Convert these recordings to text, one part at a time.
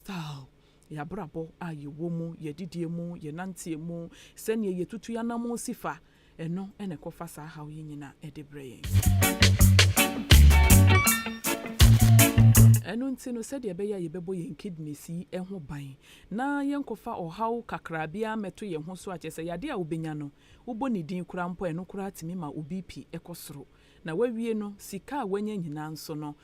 lifestyle, yɛn abrabɔ a yɛwɔ mu, yɛn adidie mu, yɛn nanteɛ mu, sɛdeɛ yɛtutu yɛn anammɔn si fa, ɛno na ɛkɔfa saa haw yi nyina de brɛ yɛn. Ɛno nti no, sɛdeɛ ɛbɛyɛ a yɛbɛbɔ yɛn kidneys yi ho ban na yɛnkɔfa ɔhaw kakra biara mmɛto yɛn ho so a, kyerɛ sɛ yadeɛ a wobɛnya no, wobɔ ne din koraa mpo a, ɛno koraa tumi ma wo BP kɔ soro. Na woawie no, sika a woanya nyinaa nso no,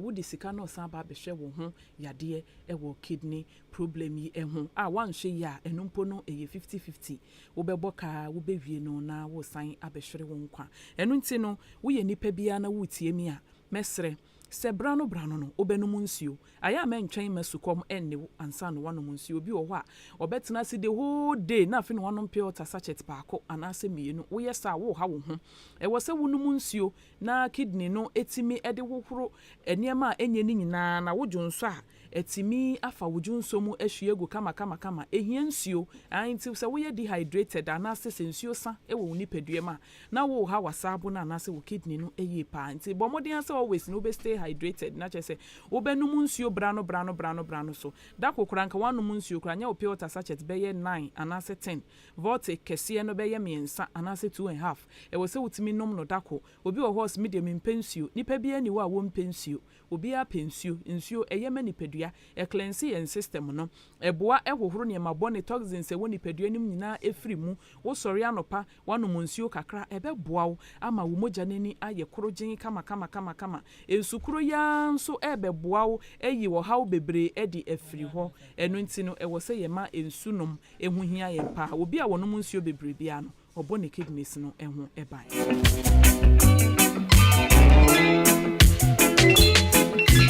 wode sika no resan aba abɛhwɛ wo ho yadeɛ wɔ kidney problem yi ho a, woanhwɛ yie a, ɛno mpo no ɛyɛ 50-50. Wobɛbɔ ka ara, wobɛwie no na woresan abɛhwere wo nkwa. Ɛno nti no, woyɛ nipa biara na woretie me a, mɛsrɛ sɛ berano berano no wobɛnom nsuo. Ayɛ a mɛntwɛn mma sukɔm nne wo ansa na woanom nsuo. Obi wɔ hɔ a, ɔbɛtena ase the whole day na afei na wanom pure water sachet baako anaasɛ mmienu. Woyɛ saa a, woreha wo ho. Ɛwɔ sɛ wonom nsuo na kidney no tumi de hohoro nneɛma a ɛnyɛ no nyinaa na wo dwonsɔ a, atumi afa wo dwonsɔ mu ahwie agu kamakamakama. Ɛhia nsuo. Aane, nti sɛ woyɛ dehydrated anaasɛ sɛ nsuo sa wɔ wo nipadua mu a, na woreha w'asaabo no anaasɛ wo kidney no yie paa. Nti bɔ mmɔden ara sɛ always no wobɛ stay hydrated, na kyerɛ sɛ wobɛnom nsuo brano brano brano brano so. Da koro koraa nka woannom nsuo koraa, nyɛ wo pure water sachet bɛyɛ nine anaasɛ ten, Voltic kɛseɛ no bɛyɛ mmiɛnsa anaasɛ two and half. Ɛwɔ sɛ wotumi nom no da koro. Obi wɔ hɔ a ɔse me deɛ mempɛ nsuo. Nipa biara nni hɔ a wɔmpɛ nsuo. Obiara pɛ nsuo. Nsuo, ɛyɛ ma nipadua. Ɛcleanse yɛn system no. Ɛboa hohoro nneɛma bɔne, toxins, a ɛwɔ nipadua no mu nyinaa firi mu. Wosɔre anɔpa, woanom nsuo kakra, ɛbɛboa wo ama wo mogya no ani ayɛ korogyenn kamakamakamakama. Nsu koro yi ara nso rebɛboa wo ayi ɔhaw bebree adi afiri hɔ. Ɛno nti no, ɛwɔ sɛ yɛma nsunom ho hia yɛn paa. Obi a ɔnom nsuo bebree biara no, ɔbɔ ne kidneys no ho ban.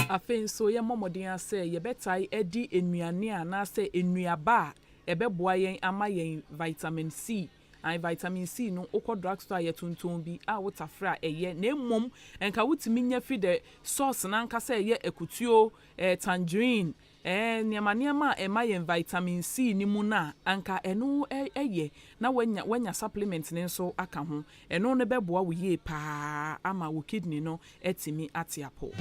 Afei nso, yɛmmɔ mmɔden ara sɛ yɛbɛtae adi nnuane a anaasɛ nnuaba a ɛbɛboa yɛn ama yɛn vitamin C. Ae, vitamin C no, wokɔ drugstore a yɛtontɔn bi a wotafere a ɛyɛ, na mmom nka wotumi nya fi the source no ankasa a ɛyɛ akutuo, eh, tangerine, Ɛɛ, nneɛma nneɛma a ɛma yɛn vitamin C no mu no a, anka ɛno yɛ na woanya woanya supplement no nso aka ho. Ɛno no bɛboa wo yie pa ara ama wo kidney no atumi ate apɔ.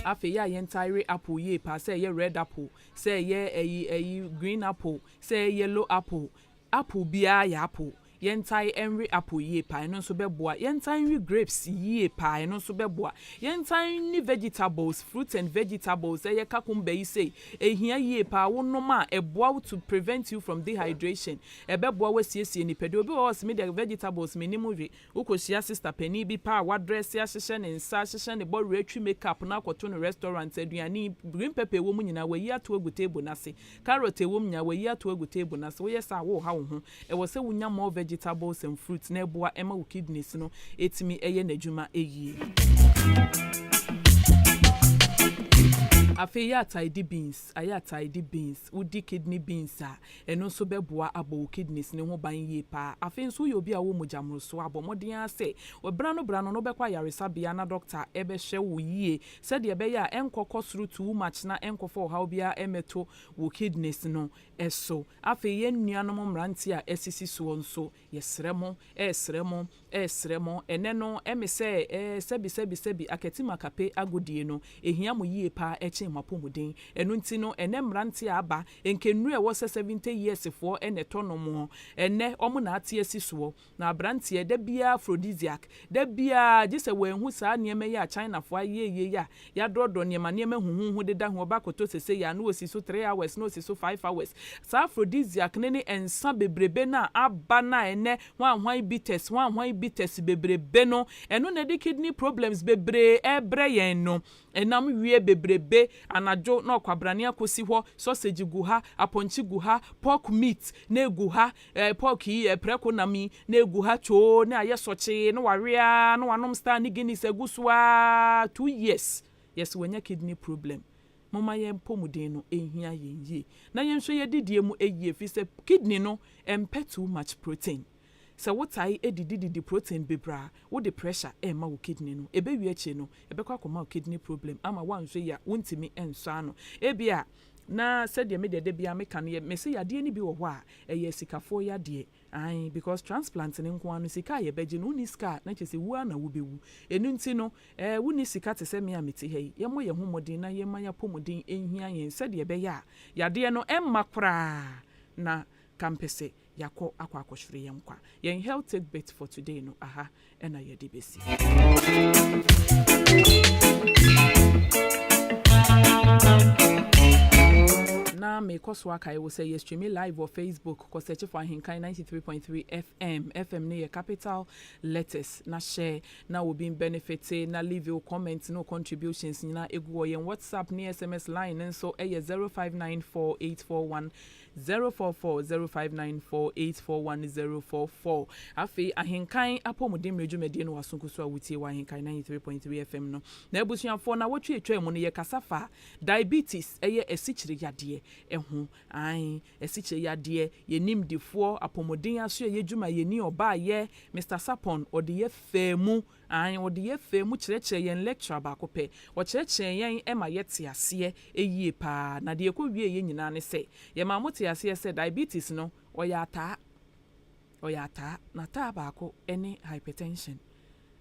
Afei yɛ a yɛntaa we apple yie pa ara, sɛ ɛyɛ red apple, sɛ ɛyɛ ɛyi ɛyi green apple, sɛ ɛyɛ yellow apple, apple biara yɛ apple. Yɛntae nwe apple yie paa, ɛno nso bɛboa. Yɛntae nwe grapes yie paa, ɛno nso bɛboa. Yɛntae nni vegetables, fruits and vegetables, ɛyɛ kakumba yi sei, ɛhia yie paa. Wonom a, ɛboa wo to prevent you from dehydration. Ɛbɛboa wo asiesie nipadua. Obi wɔ hɔ a ɔse me deɛ vegetables mennim we. Wokɔhyia sister panin bi paa a wadrɛse ahyehyɛ ne nsa, ahyehyɛ ne bɔwerɛ, atwi make up na akɔto no restaurant, aduane yi, green pepper ɛwɔ mu nyinaa wayi ato agu table no ase, carrot ɛwɔ mu nyinaa wayi ato agu table no ase. Woyɛ saa a, woreha wo ho. Ɛwɔ sɛ wonya more vegetables and fruits na ɛboa ma wo kidneys no tumi yɛ n'adwuma yie. Afei yɛ atae di beans, ayɛ atae di beans, wodi kidney beans a, ɛno nso bɛboa abɔ wo kidneys no ho ban yie paa. Afei nso woyɛ obi a wowɔ mogya mmorosoɔ a, bɔ mmɔden ara sɛ berɛ ano berɛ ano no wobɛkɔ ayaresabea na dɔkta bɛhwɛ wo yie sɛdeɛ ɛbɛyɛ a ɛnkɔkɔ soro too much na ɛnkɔfa ɔhaw biara mmɛto wo kidneys no so. Afei yɛn nuanom mmeranteɛ a asisi soɔ nso, yɛsrɛ mo, resrɛ mo, resrɛ mo, ɛnnɛ no, ɛme sɛ, eh, sɛbi, sɛbi, sɛbi, akati-makape agodie no, ɛhia mo yie paa ɛkyɛn mo apɔmuden. Ɛno nti no, ɛnnɛ mmeranteɛ a aba, nka nnuro a ɛwɔ sɛ 70 years foɔ na ɛtɔ nom, ɛnnɛ wɔn na ate asi soɔ. Na abranteɛ, da biara aphrodisiac, da biara, gye sɛ wanhu saa nneɛma yi a Chinafoɔ ayeyɛ yi a yɛadrɔdrɔ nneɛma nneɛma huhuuhu deda ho, ɔba kɔtɔ sesei a na ɔsi so three hours, na ɔsi so five hours. Saa aphrodisiac no ne nsa bebrebe no a aba no a ɛnnɛ hwan hwan bitters, hwan hwan bitters bebrebe no, ɛno na ɛde kidney problems bebree ɛrebrɛ yɛn no. Ɛnam wie bebrebe, anadwo na ɔkwabrane akɔsi hɔ, sausage gu ha, apɔnkye gu ha, pork meat na ɛgu ha, Eh pork yi, eh prɛko nam yi, na egu ha kyoo, na ayɛ sɔkyee, na wawe aa, na wanom star ne Guinness agu so aa, 2 years, yɛse wanya kidney problem. Momma yɛn mpɔmuden no nhia yɛn yie, na yɛnhwɛ yɛn adidie mu yie, firi sɛ kidney no mpɛ too much protein. Sɛ wotae didi didi protein bebree a, wode pressure rema wo kidney no. Ɛbɛwie akyire no, ɛbɛkɔ akɔma wo kidney problem ama woanhwɛ yie a, wontumi nsɔ ano. Ebia. Na sɛdeɛ me deɛ da biara meka no, yɛ mese yadeɛ no bi wɔ hɔ a, ɛyɛ asikafoɔ yadeɛ. Ae, because transplant no nko ara no, sika a yɛbɛgye no, wonni sika a, na kyerɛ sɛ wu ara na wobɛwu. Ɛno nti no, eh, wonni sika te sɛ me a mete ha yi, yɛmmɔ yɛn ho mmɔden na yɛmma yɛn apɔmuden nhia yɛn sɛdeɛ ɛbɛyɛ a yadeɛ no ɛmma koraa na kampɛsɛ yɛakɔ akɔ akɔhwere yɛn nkwa. Yɛn health tidbit for today no, aha na yɛde bɛsi. Na mekɔ so akae wo sɛ yɛ streame live wɔ Facebook, kɔ search for Ahenkan 93.3 FM, FM no yɛ capital letters, na hyɛ na obi mbenefite na leave wo comment ne wo contributions nyinaa egu hɔ. Yɛn WhatsApp ne SMS line no nso yɛ 059484 044 0594 841 044. Afei Ahenkan Apɔmuden Mmerɛ dwumadie no wɔ asonko so a wotie wɔ Ahenkan 93.3 FM no. Na abusuafoɔ, nawɔtwe a ɛtwaa mu no yɛkasa faa Diabetes, ɛyɛ asikyire yadeɛ ho. Aane, asikyire yadeɛ, yɛn nimdefoɔ, apɔmuden asoɛeɛ dwumayɛni ɔbaayɛ, Mister Sarpong, ɔde yɛ faa mu. Aane, ɔde yɛ faa mu kyerɛkyerɛɛ yɛn lecturer baako pɛ. Ɔkyerɛkyerɛɛ yɛn ma yɛte aseɛ yie pa ara. Na deɛ ɛkɔwieeɛ nyinaa ne sɛ, yɛmaa mote aseɛ sɛ diabetes no, ɔyɛ ataa. Ɔyɛ ataa. N'ataa baako ne hypertension.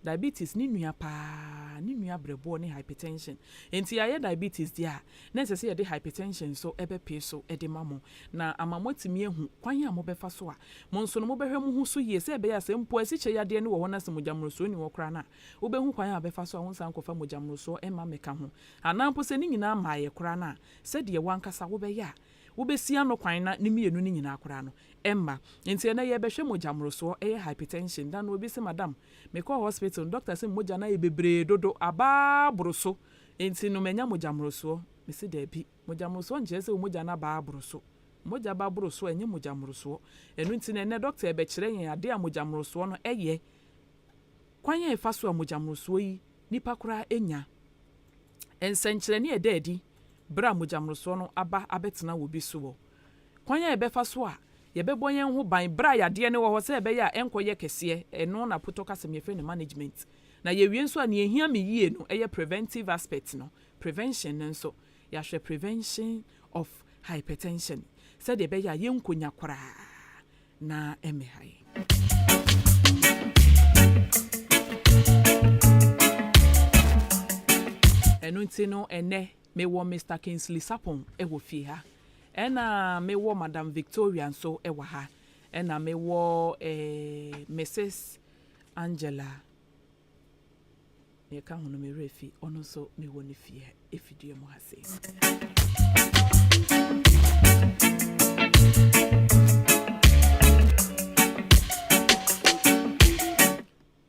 Diabetes ne nua pa ara, ne nua berɛboɔ ne hypertension. Enti yɛayɛ diabetes deɛ a, na ɛsɛ sɛ yɛde hypertension nso bɛpee so de ma mo, na ama moatumi ahu kwan a mobɛfa so a mo nso no mobɛhwɛ mo ho so yie sɛ ɛbɛyɛ a sɛ mpo asikyire yadeɛ no wɔ hɔ na sɛ mogya mmorosoɔ nni hɔ koraa no a, wobɛhu kwan a wobɛfa so a wonsan nkɔfa mogya mmorosoɔ mma mmɛka ho. Anaa mpo sɛ ne nyinaa mmaeɛ koraa no a, sɛdeɛ wo ankasa wobɛyɛ a wobɛsi ano kwan na ne mmienu no nyinaa koraa no mma. Enti ɛnnɛ yɛrebɛhwɛ mogya mmorosoɔ, ɛyɛ hypertension. Da no obi se, Madam, mekɔɔ hospital no, doctor se me mogya no ayɛ bebree dodo, aba aboro so. Enti no manya mogya mmorosoɔ? Mese daabi. Mogya mmorosoɔ nkyerɛ sɛ wo mogya no aba aboro so. Mogya ba boro so a, ɛnyɛ mogya mmorosoɔ. Ɛno nti no ɛnnɛ dɔkta rebɛkyerɛ yɛn adeɛ a mogya mmorosoɔ no yɛ, kwan a ɛfa so a mogya mmorosoɔ yi nipa koraa nya, nsɛnkyerɛnne a ɛda adi berɛ a mogya mmorosoɔ no aba abɛtena wɔ bi soɔ, kwan a yɛbɛfa so a yɛbɛbɔ yɛn ho ban berɛ a yadeɛ no wɔ hɔ sɛ ɛbɛyɛ a ɛnkɔyɛ kɛseɛ, ɛno na potɔ kasɛm yɛfrɛ no management. Na yɛwie nso a, nea ɛhia me yie no yɛ preventive aspect no, prevention no nso, yɛahwɛ prevention of hypertension sɛdeɛ ɛbɛyɛ a yɛnkɔnya koraa na ɛmmɛha yɛn. Ɛno nti no ɛnnɛ mewɔ Mister Kingsley Sarpong wɔ fie ha, ɛna mewɔ Madam Victoria nso wɔ ha, ɛna mewɔ eh, Mrs. Angela, nea ɛka ho no me werɛ afi, ɔno nso mewɔ ne fie efidua mu ha sei.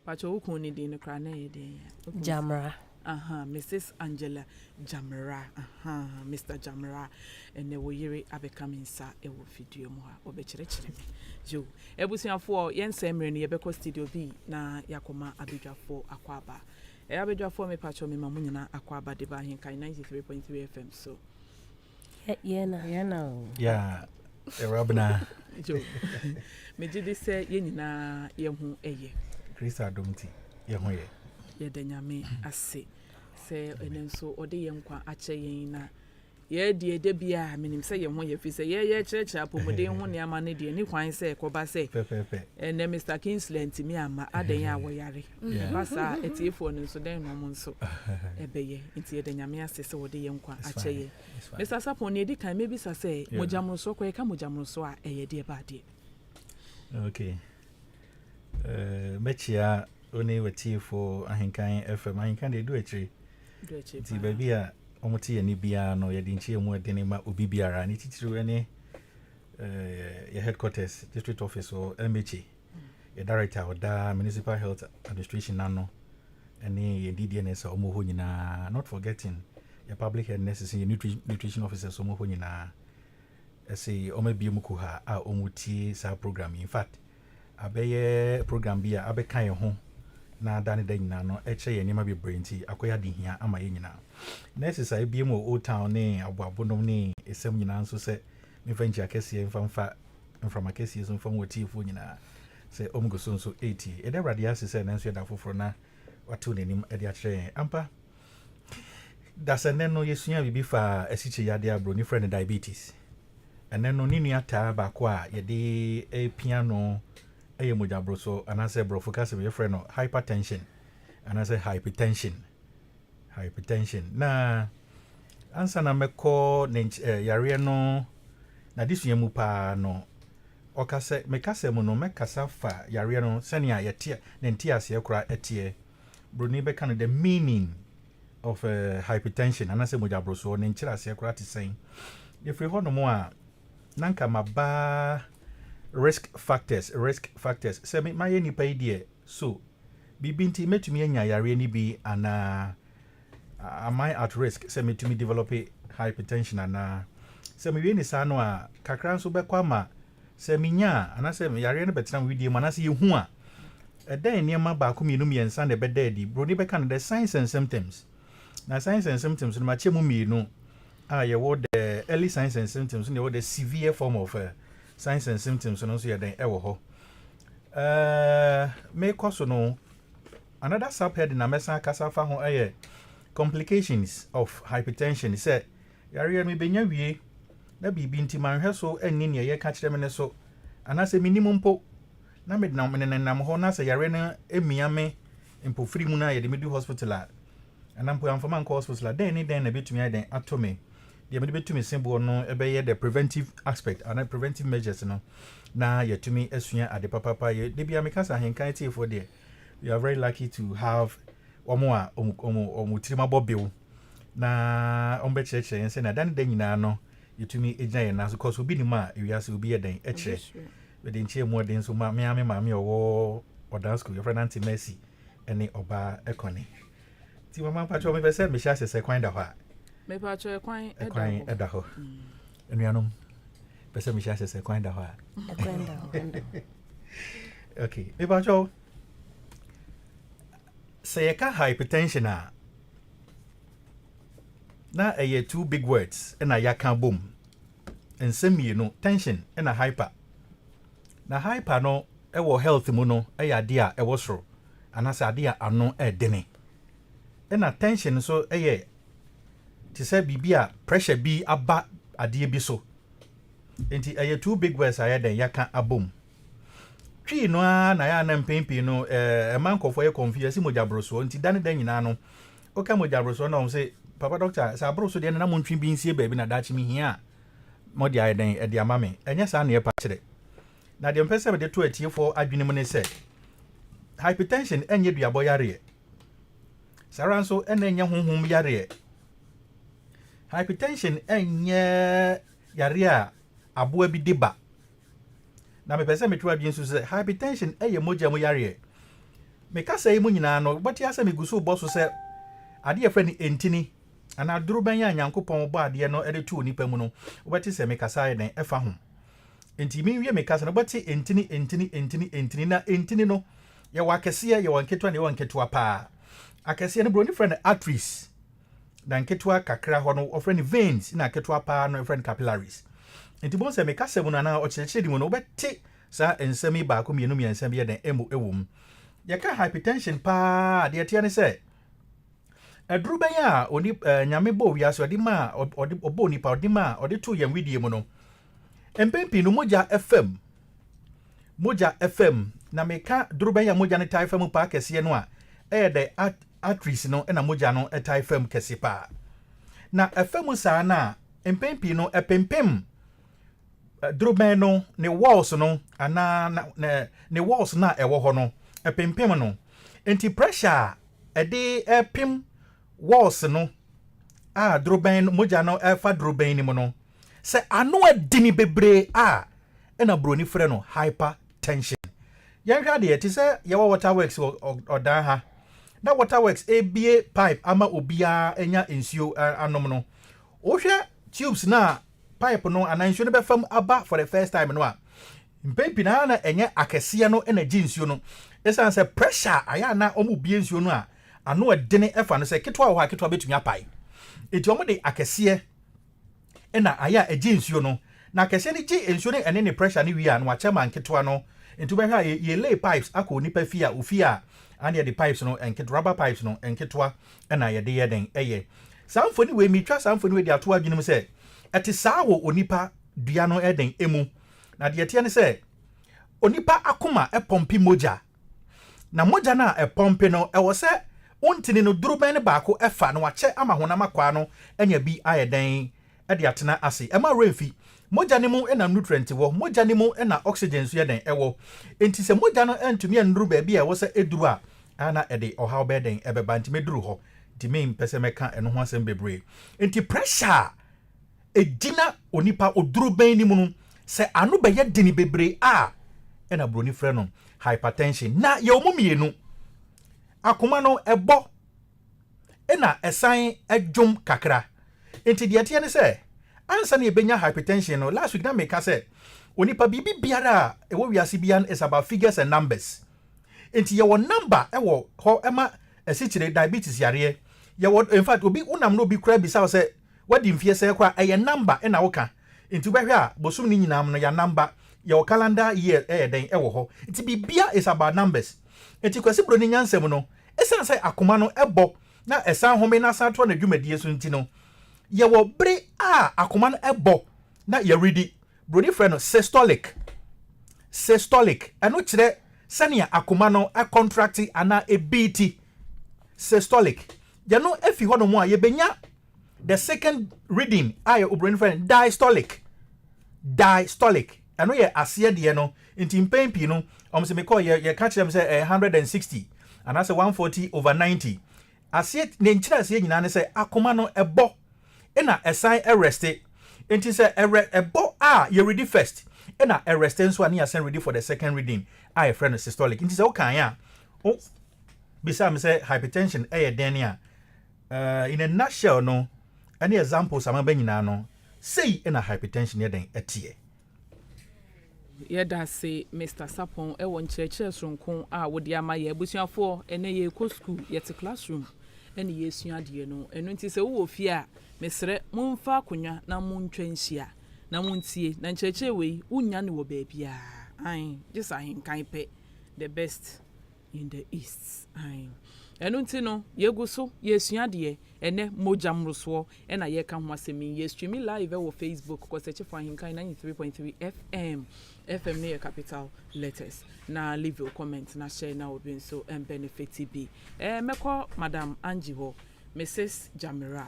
Pacho wo kun ne din no koraa na ɛyɛ den. Jamra. Aha, Mrs. Angela Jamra. Aha, Mr. Jamra. Ɛnɛ wo yere abɛka me nsa ɛwɔ fidua mu ha. Ɔbɛkyerɛkyerɛ me. Yo, abusuafoɔ yɛn nsɛm mmerɛ no yɛbɛkɔ studio bi na yɛakɔma abadwafoɔ akɔ aba. Ɛyɛ abadwafoɔ mepakyɛw mema mo nyinaa akɔ aba de ba Ahenkan 93.3 FM so. Yɛna. Yɛna o. Yeah, Rabna. Yo, megye di sɛ yɛn nyinaa yɛn ho yɛ. Kristo adom nti yɛn ho yɛ. Yɛda Nyame ase sɛ ɛnɛ nso ɔde yɛn nkwa akyɛ yɛn na Yɛn deɛ, da biara menim sɛ yɛn ho yɛ, ɛfiri sɛ yɛn yɛkyerɛkyerɛ apɔmuden ho nneɛma no deɛ, ɛni kwan sɛ ɛkɔba sɛ ɛnnɛ Mister Kingsley antumi amma, adɛn a wɔyare. Ɛba saa a, atiefoɔ no nso, dɛn na wɔn nso ɛbɛyɛ? Nti yɛda Nyame ase sɛ ɔde yɛn nkwa akyɛ yɛn. Mister Sarpong, nea ɛdi kan, mɛbisa sɛ, mogya mmorosoɔ, kɔ yɛka mogya mmorosoɔ a, ɛyɛ deɛ ba adeɛ? Okay. Uh, mɛkyia wo ne w'atiefoɔ Ahenkan FM. Ahenkan deɛ ɛdu akyire. Nti baabi a wɔte yɛn nne biara no, yɛde nkyerɛmu a ɛdene ma obi biara. Ne titiriw ne eh, yɛ headquarters, district office wɔ MHA. Yɛ director a ɔda Municipal Health Administration ano ne yɛn DDNS a wɔwɔ hɔ nyinaa, not forgetting yɛ public health nurses ne yɛ nutrition officers wɔwɔ hɔ nyinaa. Ɛsɛ wɔabue mu kuha a wɔtie saa program yi. In fact, Abɛyɛ program bi a abɛka yɛn ho na da ne da nyinaa no ɛkyerɛ yɛn nneɛma bebree nti akɔyɛ adehia ama yɛn nyinaa. Nurses a ebiem wɔ Old Town ne Aboabonom ne Esam nyinaa nso sɛ memfa nkyia kɛseɛ mfa mfa mframa kɛseɛ so mfa mu atiefoɔ nyinaa sɛ wɔn gu so nso ɛretie. Yɛda Awurade ase sɛ nanso yɛda foforɔ na watew n'anim de akyerɛ yɛn. Ampa, Dasɛnɛ no yɛsua biribi fa asikyire yadeɛ a buroni frɛ no diabetes. Ɛnɛ no ne nua taa baako a yɛde pia no yɛ mogyaboroso anaasɛ borɔfo kasa mu yɛfrɛ no hypertension anaasɛ hypertension. Hypertension. Na ansa na mɛkɔ ne yareɛ no n'adesua mu paa no, ɔkasa mekasa mu no, mɛkasa fa yareɛ no sɛnea yɛte ne nteaseɛ koraa ɛteɛ. Buroni bɛka no the meaning of hypertension anaasɛ mogyaborosoɔ, ne nkyerɛaseɛ koraa te sɛn. Yɛfiri hɔnom a, na nka maba risk factors. Risk factors, sɛ mayɛ nipa yi deɛ so biribi nti mɛtumi anya yareɛ no bi anaa am I at risk sɛ mɛtumi develop hypertension anaa. Sɛ mewie ne saa no a, kakra nso bɛkɔ ama sɛ menya a, anaasɛ yareɛ no bɛtena me widie mu anaasɛ yɛhu a, ɛdɛn nneɛma baako, mmienu, mmiɛnsa na ɛbɛda adi. Buroni bɛka no the signs and symptoms. Na signs and symptoms no, makyɛ mu mmienu a, yɛwɔ the early signs and symptoms na yɛwɔ the severe form of signs and symptoms no nso yɛ dɛn ɛwɔ hɔ. Mekɔ so no, another subhead na mɛsan akasa fa ho ɛyɛ complications of hypertension. Sɛ yareɛ no mebɛnya wie na biribi nti manhwɛ so anni nea yɛka kyerɛ me ne so, anaasɛ menim mpo na medenam menenam hɔ na sɛ yareɛ no emia me mpofiri mu na yɛde me du hospital a, anaa mpo amfa mankɔ hospital a, dɛn ne dɛn na ɛbɛtumi ayɛ dɛn ato me. Deɛ mede bɛtumi se boɔ no ɛbɛyɛ the preventive aspect anaa preventive measures no, na yɛtumi asua ade papapa. Yɛ de bia meka sɛ Ahenkan tiefoɔ deɛ, we are very lucky to have wɔn a ɔmo tirim abɔ bew na wɔn bɛkyerɛkyerɛ yɛn sɛ na da ne da nyinaa no yɛtumi gyina yɛn nan so kɔs obi nim a ewiase obi yɛ dɛn ɛkyerɛ. Mede nkyɛn mu ɔden nso ma mea me maame a ɔwɔ ɔdan school, yɛfrɛ no Auntie Mercy, ɛne ɔbaa ɛkɔne. Nti mama, mpakyɛ, mepɛ sɛ mehyɛ ase sɛ kwan da hɔ a. Mepatwɛ, ɛkwan ɛda ɛkwan hɔ. Ɛda hɔ. Anuanom, pɛ sɛ mehyɛ ase sɛ kwan da hɔ a. Ɛkwan da hɔ. Okay, mepakyɛw, sɛ yɛka hypertension a, na ɛyɛ two big words ɛna yɛaka bom, nsɛm mmienu, tension ɛna hyper. Na hyper no ɛwɔ health mu no ɛyɛ adeɛ a ɛwɔ soro anaasɛ adeɛ a ano ɛɛdene, ɛna tension nso ɛyɛ te sɛ biribi a pressure bi aba adeɛ bi so. Nti ɛyɛ two big words a yɛdɛn yɛaka abom. Twii no ara na yɛ ana mpɛn pii no ɛma nkɔfoɔ yɛ confuse ɛsi mogya borosoɔ. Nti da ne da nyinaa no, woka mogya borosoɔ na wɔn sɛ, "Papa doctor, sɛ aboro so deɛ no na montwe bi nsie baabi na daakye mi hia a mɔde ayɛ dɛn ɛde ama me." Ɛnyɛ saa na yɛpa kyerɛ. Na deɛ mpɛ sɛ mede to atiefoɔ adwene mu ne sɛ hypertension ɛnyɛ duabɔ yareɛ, saa ara nso ɛna ɛnyɛ honhom yareɛ. Hypertension ɛnyɛ yareɛ a aboa bi de ba. Na mepɛ sɛ meto adwene so sɛ hypertension ɛyɛ mogya mu yareɛ. Mekasa yi mu nyinaa no, wobɛte asɛ megu so bɔ so sɛ adeɛ yɛfrɛ no ntini anaa dorobɛn a Nyankopɔn bɔ adeɛ no de too nipa mu no, wobɛte sɛ mekasa ayɛ dɛn ɛfa ho. Nti menwie mekasa no, wobɛte ntini, ntini, ntini, ntini. Na ntini no, yɛwɔ akɛseɛ, yɛwɔ nketewa, na yɛwɔ nketewa paa. Akɛseɛ no, buroni frɛ no arteries, na nketewa kakra hɔ no wɔfrɛ no veins, na nketewa paa no wɔfrɛ no capillaries. Nti bɔn sɛ mekasa mu no anaa ɔkyerɛkyerɛ mu no, wobɛte saa nsɛm yi baako, mmienu, mmiɛnsa bi yɛ dɛn ɛmu ɛwɔ mu. Yɛka hypertension paa, deɛ ɛteɛ ne sɛ aduru bɛn a oni Nyame bɔ wiase ɔde ma ɔde ɔbɔ nipa ɔde ma ɔde to yɛn widie mu no, mpɛn pii no mogya ɛfam, mogya ɛfam. Na meka duru bɛn a mogya no tae fam paa kɛseɛ no a, ɛyɛ dɛ arteries no ɛna mogya no ɛtae fam kɛse paa. Na ɛfam saa na mpɛn pii no ɛpempem dorobɛn no ne walls no anaa na ne walls no a ɛwɔ hɔ no, ɛpempem no. Nti pressure a ɛde ɛpem walls no a dorobɛn no mogya no ɛfa dorobɛn no mu no, sɛ ano adini bebree a, ɛna buroni frɛ no hypertension. Yɛnhwɛ adeɛ te sɛ yɛwɔ water works wɔ ɔdan ha na water works ebie pipe ama obiara anya nsuo anom no, wohwɛ tubes na pipe no anaa nsuo no bɛfam aba for the first time no a, mpɛn pii naa na ɛnyɛ akɛseɛ no ɛna gye nsuo no, ɛsiane sɛ pressure ayɛ ana wɔn bie nsuo no a ano ɛdene ɛfa no sɛ ketewa wɔ hɔ a, ketewa bɛtumi apae. Eti wɔn de akɛseɛ ɛna ayɛ a ɛgye nsuo no, na akɛseɛ no gye nsuo no ɛne ne pressure no wie a, na wakyɛ ma nketewa no. Nti wobɛhwɛ a, yɛ lay pipes akɔ onipa fie a, ofie a ana yɛde pipes no nketewa, rubber pipes no nketewa ɛna yɛde yɛ den ɛyɛ. Saa mfoni wei, metwa saa mfoni wei de ato adwene mu sɛ ɛte saa wɔ onipa dua no ɛden emu. Na deɛ ɛteɛ ne sɛ onipa akoma ɛpump mogya, na mogya no a ɛpump no, ɛwɔ sɛ wontini no dorobɛn no baako ɛfa na wakyɛ ama honam akwaa no anya bi ayɛ dɛn ɛde atena ase. Ɛma werɛ mogya no mu ɛna nutrient wɔ, mogya no mu ɛna oxygen nso yɛ dɛn ɛwɔ. Nti sɛ mogya no ɛntumi ɛnnuru baabi a ɛwɔ sɛ ɛduru a, ana ɛde ɔhaw bɛyɛ dɛn ɛbɛba. Nti mɛduru hɔ, nti mempɛ sɛ mɛka ɛno ho asɛm bebree. Nti pressure a ɛgyina onipa odurobɛn no mu no, sɛ ano bɛyɛ dene bebree a, ɛna buroni frɛ no hypertension. Na yɛwɔ mu mmienu. Akoma no ɛbɔ ɛna ɛsan ɛdwom kakra. Nti deɛ ɛteɛ ne sɛ ansa na yɛbɛnya hypertension no, last week na meka sɛ onipa biribi biara a ɛwɔ wiase biara is about figures and numbers. Nti yɛwɔ number ɛwɔ hɔ ɛma asikyire diabetes yareɛ. Yɛwɔ, in fact, obi wonam na obi kura bisa wo sɛ wadi mfeɛ sɛ kora, ɛyɛ number ɛna woka. Nti wobɛhwɛ a bosom no nyinaa no yɛ number, yɛwɔ calendar year ɛyɛ dɛn ɛwɔ hɔ. Nti biribia is about numbers. Nti Kwasi Buroni nyansɛm no, ɛsiane sɛ akoma no ɛbɔ na ɛsan home na asan toa n'adwumadie so nti no, yɛwɔ bere a akoma no ɛbɔ na yɛredi. Buroni frɛ no systolic. Systolic, ɛno kyerɛ sɛnea akoma no ɛcontract anaa ɛbeat. Systolic yɛno afi hɔ nom a, yɛbɛnya the second reading a yɛ oburoni frɛ no diastolic. Diastolic, ɛno yɛ aseɛ deɛ no. Nti mpɛn pii no, ɔmo sɛ mekɔ yɛ yɛka kyerɛ m sɛ ɛyɛ 160 anaasɛ 140/90. Aseɛ ne nkyerɛ aseɛ nyinaa ne sɛ akoma no ɛbɔ ɛna ɛsan ɛrest. Nti sɛ ɛrɛ ɛbɔ a, yɛredi first, ɛna ɛrest nso a, ne yɛasan ready for the second reading a yɛfrɛ no systolic. Nti sɛ wokan a, wo bisa me sɛ hypertension ɛyɛ dɛn ne a, in a nutshell no, ɛne examples a maba nyinaa no, sei ɛna hypertension yɛ dɛn ɛteɛ. Yɛda ase, Mr Sapon, ɛwɔ nkyerɛkyerɛ soronko a wode ama yɛ. Abusuafoɔ, ɛnɛ yɛrekɔ school, yɛte classroom ɛne yɛsua adeɛ no. Ɛno nti sɛ wowɔ fie a, mesrɛ momfa akonnwa na montwa nhyia na montie na nkyerɛkyerɛ wei wonnya ne wɔ baabiaa an gye sɛ Ahenkan pɛ, the best in the East. Ae, ɛno nti no yɛgu so yɛsua adeɛ. Ɛnɛ mogya mmorosoɔ ɛna yɛka ho asɛm yi. Yɛ stream live ɛwɔ Facebook, kɔsɛkyefo Ahenkan 93.3 FM. FM no yɛ capital letters. Na leave your comment na share na obi nso benefit bi. Mɛkɔ Madam Angie hɔ, Mrs Jamira,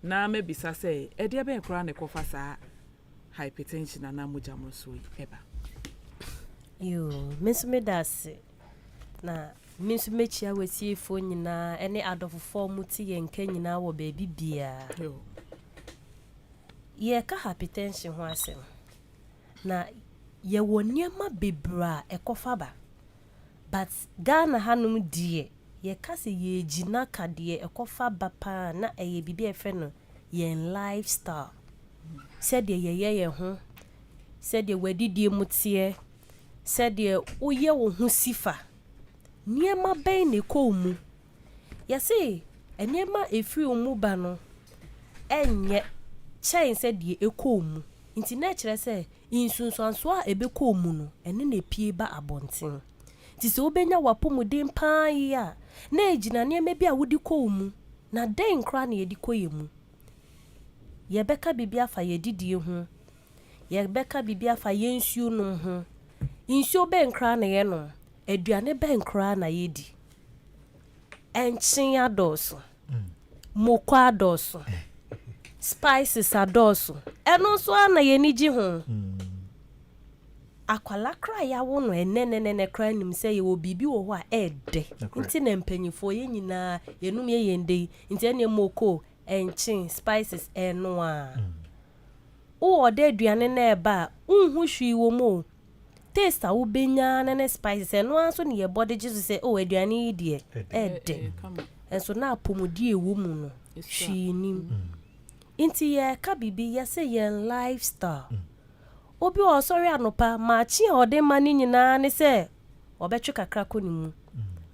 na mɛbisa sɛ ɛdeɛ bɛn koraa na ɛkɔfa saa hypertension anaa mogya mmorosoɔ yi ɛba? Yo, me nso meda ase, na me nso mɛkyia w'atiefoɔ nyinaa ne adɔfofoɔ a wɔte yɛn nka nyinaa wɔ baabi biara. Yɛreka hypertension ho asɛm, na yɛwɔ nneɛma bebree a ɛkɔfa ba, but Ghana hanom deɛ, yɛka sɛ yɛgyina ka deɛ ɛkɔfa ba paa na ɛyɛ biribi a yɛfrɛ no yɛn lifestyle. Sɛdeɛ yɛyɛ yɛn ho, sɛdeɛ w'adidie mu teɛ, sɛdeɛ woyɛ wo ho si fa. Nneɛma bɛn na ɛkɔ wo mu? Yɛse nneɛma a ɛfiri wo mu ba no ɛnyɛ kyɛn sɛ deɛ ɛkɔ wo mu. Nti na ɛkyerɛ sɛ nsunsuansoɔ a ɛbɛkɔ wo mu no, ɛno na epie ba abɔnten. Nti sɛ wobɛnya w'apɔmuden paa yi a, na ɛgyina nneɛma bi a wode kɔ wo mu. Na dɛn koraa na yɛde kɔ yɛn mu? Yɛbɛka biribi afa yɛdidie ho. Yɛbɛka biribi afa yɛn nsuo nom ho. Nsuo bɛn koraa na yɛnom? Aduane bɛn koraa na yɛdi? Ɛnkyen adɔɔso. Moko adɔɔso. Spices adɔɔso. Ɛno nso ara na yɛni gye ho. Akwalaa koraa a yɛawo no ɛnɛ nɛnɛnɛ koraa nim sɛ yɛwɔ biribi wɔ hɔ a ɛɛdɛ. Nti na mpanyinfoɔ yɛn nyinaa yɛnum yɛ yɛn de yi. Nti ɛneɛ moko, ɛnkyen, spices ɛno a. Wowɔ ɔdɛ aduane na ɛba a, wonhu hwee wɔ mu o. Taste a wobɛnya ne spices, ɛno ara nso ne yɛbɔ de gye so sɛ, oh, aduane yi deɛ ɛɛdɛ. Ɛnso na apɔmuden a ɛwɔ mu no, hwee nim. Nti yɛreka biribi, yɛsɛ yɛn lifestyle. Obi wɔ ɔsɔre anɔpa, maakye a ɔde ma ne nyinaa ne sɛ ɔbɛtwe kakra kɔ ne mu.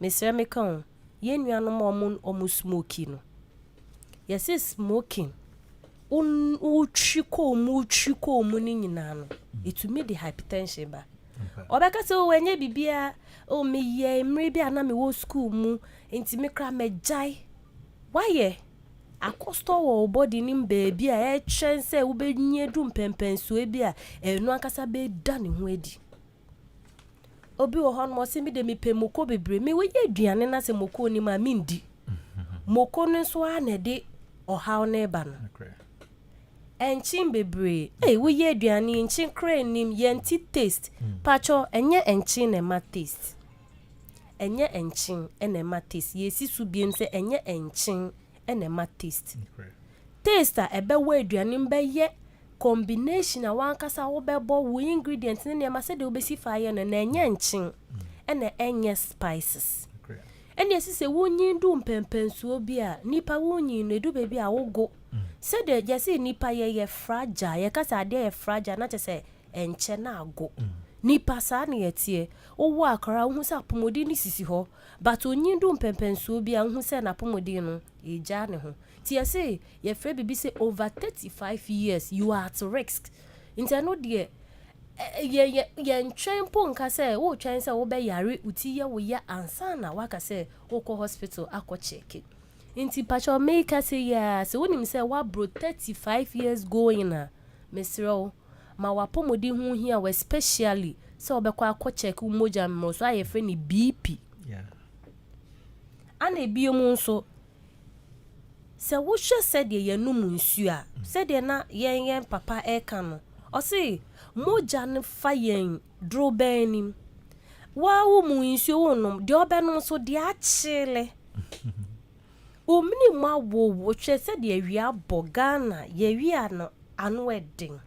Mesrɛ meka o, yɛn nuanom a ɔmo smoke no, yɛsɛ smoking, wotwi kɔɔ mu, wotwi kɔɔ mu no nyinaa no, ɛtumi de hypertension ba. Ɔbɛka sɛ, o, ɛnyɛ biribiara o, meyɛ mmerɛ bi a na mewɔ school mu, nti me koraa mɛgyae. Wayɛ. Akɔ store wɔ wo body no mu baabi a ɛretwɛn sɛ wobɛnyi adu mpɛmpɛnsoɔ bi a ɛno ankasa bɛda ne ho adi. Obi wɔ hɔnom, ɔse, "Me de, mepɛ moko bebree. Me woyɛ aduane na sɛ moko nim a, mendi." Moko no nso a na ɛde ɔhaw no ba no. Ɛnkyen bebree. Ei, woyɛ aduane, nkyen koraa nnim, yɛnte taste. Pakyɛ, ɛnyɛ nkyen na ɛma taste. Ɛnyɛ nkyen ɛna ɛma taste. Yɛsi so biem sɛ ɛnyɛ nkyen ɛna ɛma taste. Taste a ɛbɛwɔ aduane mu bɛyɛ combination a wankasa wobɛbɔ wo ingredient ne nneɛma sɛdeɛ wobɛsi fa ayɛ no, na ɛnyɛ nkyen ɛna ɛnyɛ spices. Ɛna esi sɛ wonyin du mpɛmpɛnsuo bi a, nipa wonyin no, edu baabi a wogo sɛdeɛ yɛsɛ nipa yɛyɛ fragile. Yɛka sɛ adeɛ yɛ fragile na kyerɛ sɛ ɛnkyɛ na ago. Nipa saa na yɛteɛ. Wowɔ akɔraa, wohu sɛ apɔmuden no sisi hɔ, but onyin du mpɛmpɛnsuo bi a, wohu sɛ n'apɔmuden no ɛgyaa ne ho. Nti yɛse yɛfrɛ biribi sɛ over 35 years, you are at risk. Nti ɛno deɛ, yɛntwɛn mpo nka sɛ wotwɛn sɛ wobɛyare, wo ti yɛ wo ya ansa na waka sɛ wokɔ hospital akɔ check. Nti pakyɛ, meka sɛ yi a, sɛ wonim sɛ woaboro 35 years going a, mesrɛ wo, ma wapɔmuden ho hia wo, especially sɛ wobɛkɔ akɔ check wo mogya mmoroso a yɛfrɛ no BP. Ana ebio mu nso, sɛ wohwɛ sɛdeɛ yɛnom nsuo a, sɛdeɛ na yɛn papa ɛka no, ɔse mogya no fa yɛn dorobɛn nim. Waa, wo mu nsuo wonom deɛ, ɔbɛnom so deɛ akyele omini mu awowo. Hwɛ sɛdeɛ awia bɔ Ghana, yɛwia no ano ɛden.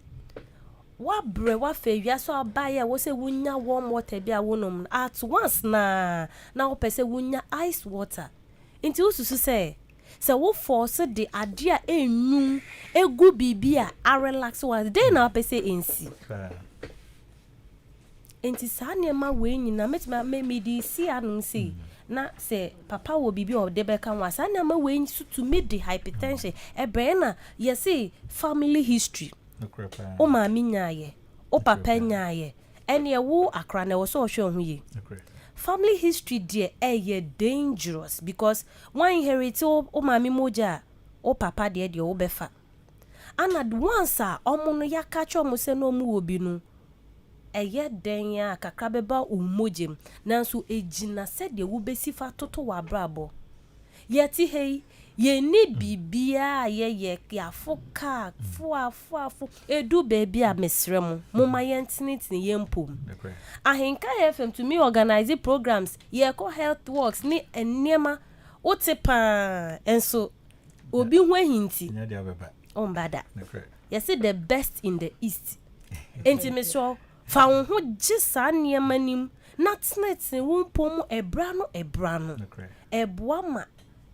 Wabrɛ, wafa awia so abaeɛ a, wɔ sɛ wonya warm water bi a wonom no at once na wopɛ sɛ wonya ice water. Nti wosusu sɛ wo force de adeɛ a ɛnwum egu biribi a arelax wa den na wopɛ sɛ ɛnsi. Nti saa nneɛma wei nyinaa mɛtumi me mede si anom sei na sɛ papa wɔ biribi a ɔde bɛka ho a, saa nneɛma wei nso tumi de hypertension ɛbrɛ. Na yɛse family history. Nokorɛ paa. Wo maame nyaayɛ, wo papa nyaayɛ, ɛneɛ wo akora na ɛwɔ sɛ ɔhwɛ wo ho yie. Family history deɛ, ɛyɛ dangerous because wɔn inherit wo maame mogya a, wo papa deɛ wobɛfa. Ana once a ɔmo no yɛaka kyerɛ ɔmo sɛ na ɔmo wɔ bi no, ɛyɛ dɛn a kakra bɛba wo mogya mu. Nanso egyina sɛdeɛ wobɛsi fa toto w'abrabɔ. Yɛte ha yi, yɛnni biribiara a yɛyɛ. Yɛafo kaa foafoafo edu baabi a, mesrɛ mo, momma yɛntenetene yɛn mpom. Ahenka FM tumi organize programs, yɛkɔ health works ne nneɛma wote paa, nso obi ho ahinti. Nyɛ deɛ wobɛba. Ɔmba da. Yɛse the best in the East. Enti mesrɛ, fa wo ho gye saa nneɛma nim na tenetene wo mpɔ mu ɛbra no ɛbra no. Ɛboa ma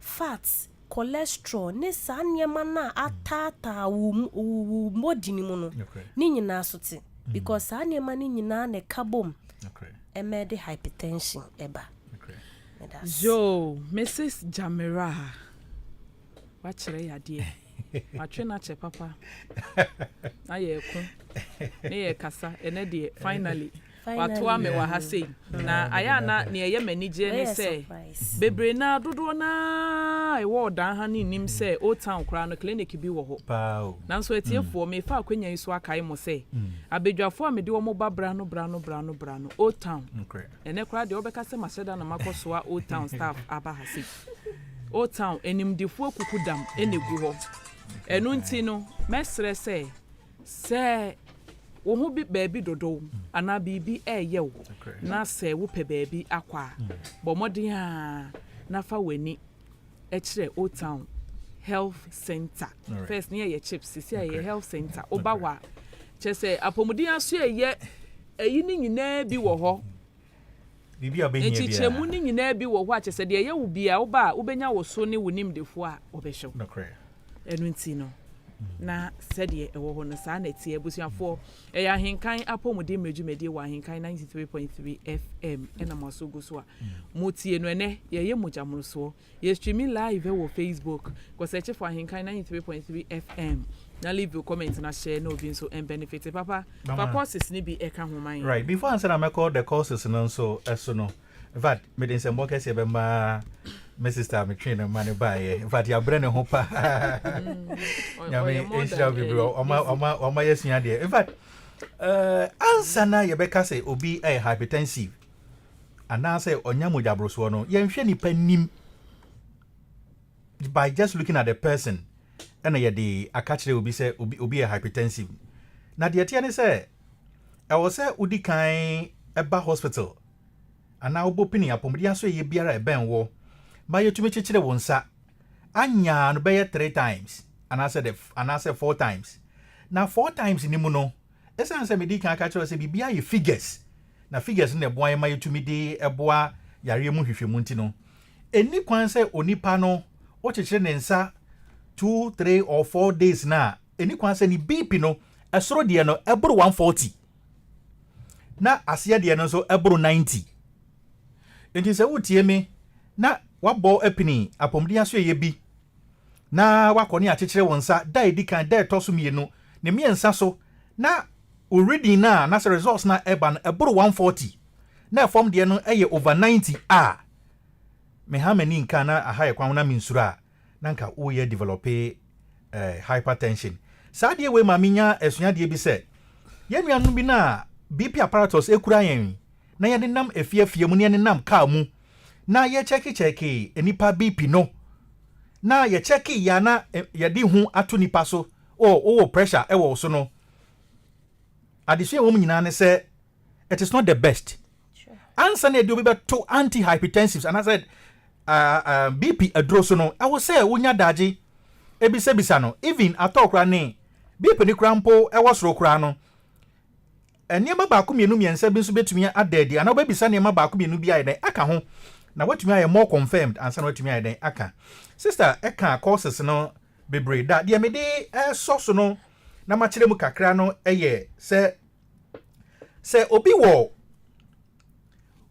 fat, cholesterol ne saa nneɛma no a ataataa wo body no mu no ne nyinaa so te, because saa nneɛma no nyinaa na ɛka bom ɛmɛ de hypertension ɛba. Meda ase. Yo, Mrs Jamira, wakyerɛ yɛ adeɛ, watwe no akyɛ papa na yɛko ne yɛkasa. Ɛnɛ deɛ, finally watoa me wɔ ha sei. Na ayɛ ana nea ɛyɛ m'anigyeɛ ne Weyɛ sɛ surprise. bebree naa, dodoɔ naa ɛwɔ ɔdan ha ne nim sɛ Old Town koraa no, clinic bi wɔ hɔ. Paa o. Nanso atiefoɔ, mefa akwanya yi so akae mo sɛ abadwafoɔ a mede wɔn ba bra no, bra no, bra no, bra no Old Town. Ɛnɛ koraa deɛ, wobɛka sɛ mahyɛ da na makɔ soa Old Town staff aba ha sei. Old Town animdefoɔ kuku dam ɛna egu hɔ. Ɛno nti no, mɛsrɛ sɛ wo ho bi baabi dodow anaa biribi ɛɛyɛ wo na sɛ wopɛ baabi akɔ a, bɔ mmɔden a na fa w'ani ɛkyerɛ Old Town Health Center. First ne yɛyɛ CHPS, sisi a yɛyɛ health center. Woba hɔ a, kyerɛ sɛ apɔmuden aso ɛyɛ ɛyi ne nyinaa bi wɔ hɔ. Biribi a wobɛhia Nkyekyɛmu biara. ne nyinaa bi wɔ hɔ a kyerɛ sɛ deɛ ɛyɛ wo bia, woba a, wobɛnya wo so ne wo nimdefoɔ a wɔbɛhwɛ wo. Ɛno nti no, na sɛdeɛ ɛwɔ hɔ no, saa na ɛteɛ. Abusuafoɔ, ɛyɛ Ahenkan apɔmuden mmerɛ dwumadie wɔ Ahenkan 93.3 FM ɛna mo aso gu so a motie no. Ɛnɛ yɛyɛ mogya mmorosoɔ. Yɛ streaming live ɛwɔ Facebook. Kɔsɛkye for Ahenkan 93.3 FM na leave your comment na share na obi nso benefit papa. Fa Mama. courses ne bi ɛka ho man. Right, before ansa na mɛkɔ the courses no nso ɛso no, in fact, mede nsɛmbɔ kɛseɛ bɛma. Me sister metwee no ma no baeɛ. In fact, yɛabrɛ ne ho paa. Nyame nhyira bebree. Ɔma ɔma ɔma yɛsua deɛ. In fact, ansa na yɛbɛka sɛ obi ɛyɛ hypertensive anaasɛ ɔnya mogyaborosoɔ no, yɛnhwɛ nipa nim by just looking at the person ɛna yɛde aka kyerɛ obi sɛ obi yɛ hypertensive. Na deɛ teɛ ne sɛ ɛwɔ sɛ wodi kan ɛba hospital anaa wobɔ pini apɔmuden aso ɛyɛ biara ɛbɛn wɔ ma yɛtumi kyekyere wo nsa anyaa no bɛyɛ three times anaasɛ de anaasɛ four times. Na four times ni mu no, ɛsiane sɛ medi kan aka kyerɛ sɛ biribiara yɛ figures, na figures no na ɛboa yɛn ma yɛtumi de ɛboa yareɛ mu hwehwɛmu, nti no ɛni kwan sɛ onipa no wɔkyekyere ne nsa 2, 3 or 4 days na ɛni kwan sɛ ne BP no ɛsoro deɛ no ɛboro 140 na aseɛ deɛ no nso ɛboro 90. Nti sɛ wotie me na wabɔ apini apɔmuden aso ɛyɛ bi na wakɔ ne akyekyere wɔn nsa da edi kan, da ɛtɔ so mmienu ne mmiɛnsa so, na o reading na na sɛ results na ɛba no ɛboro 140 na ɛfam deɛ no ɛyɛ over 90 a, meha m'ani nka na aha yɛ kwan na mensuro a, na nka woyɛ develop hypertension. Saa adeɛ wei ma menya asuadeɛ bi sɛ yɛn nuanom bi na BP apparatus ekura yɛn na yɛde nam efiefie mu na yɛde nam kaa mu na yɛkyɛkekyɛke nipa BP no, na yɛkyɛke yɛ na yɛde ho ato nipa so o, wowɔ pressure ɛwɔ wo so no, adesua wɔ mu nyinaa ne sɛ it is not the best. Ansa na yɛde obi bɛto anti-hypertensives anaasɛ BP aduro so no, ɛwɔ sɛ wonya daagye ebisabisa no. Even atɔ koraa ne BP ne koraa mpo ɛwɔ soro koraa no, nneɛma baako, mmienu, mmiɛnsa bi nso bɛtumi ada adi anaa wobɛbisa nneɛma baako, mmienu bi ayɛ dɛn aka ho na watumi ayɛ more confirmed ansa na watumi ayɛ dɛn aka. Sister ɛka causes no bebree da deɛ mede ɛsɔ so no na makyerɛ mu kakra no, ɛyɛ sɛ obi wɔ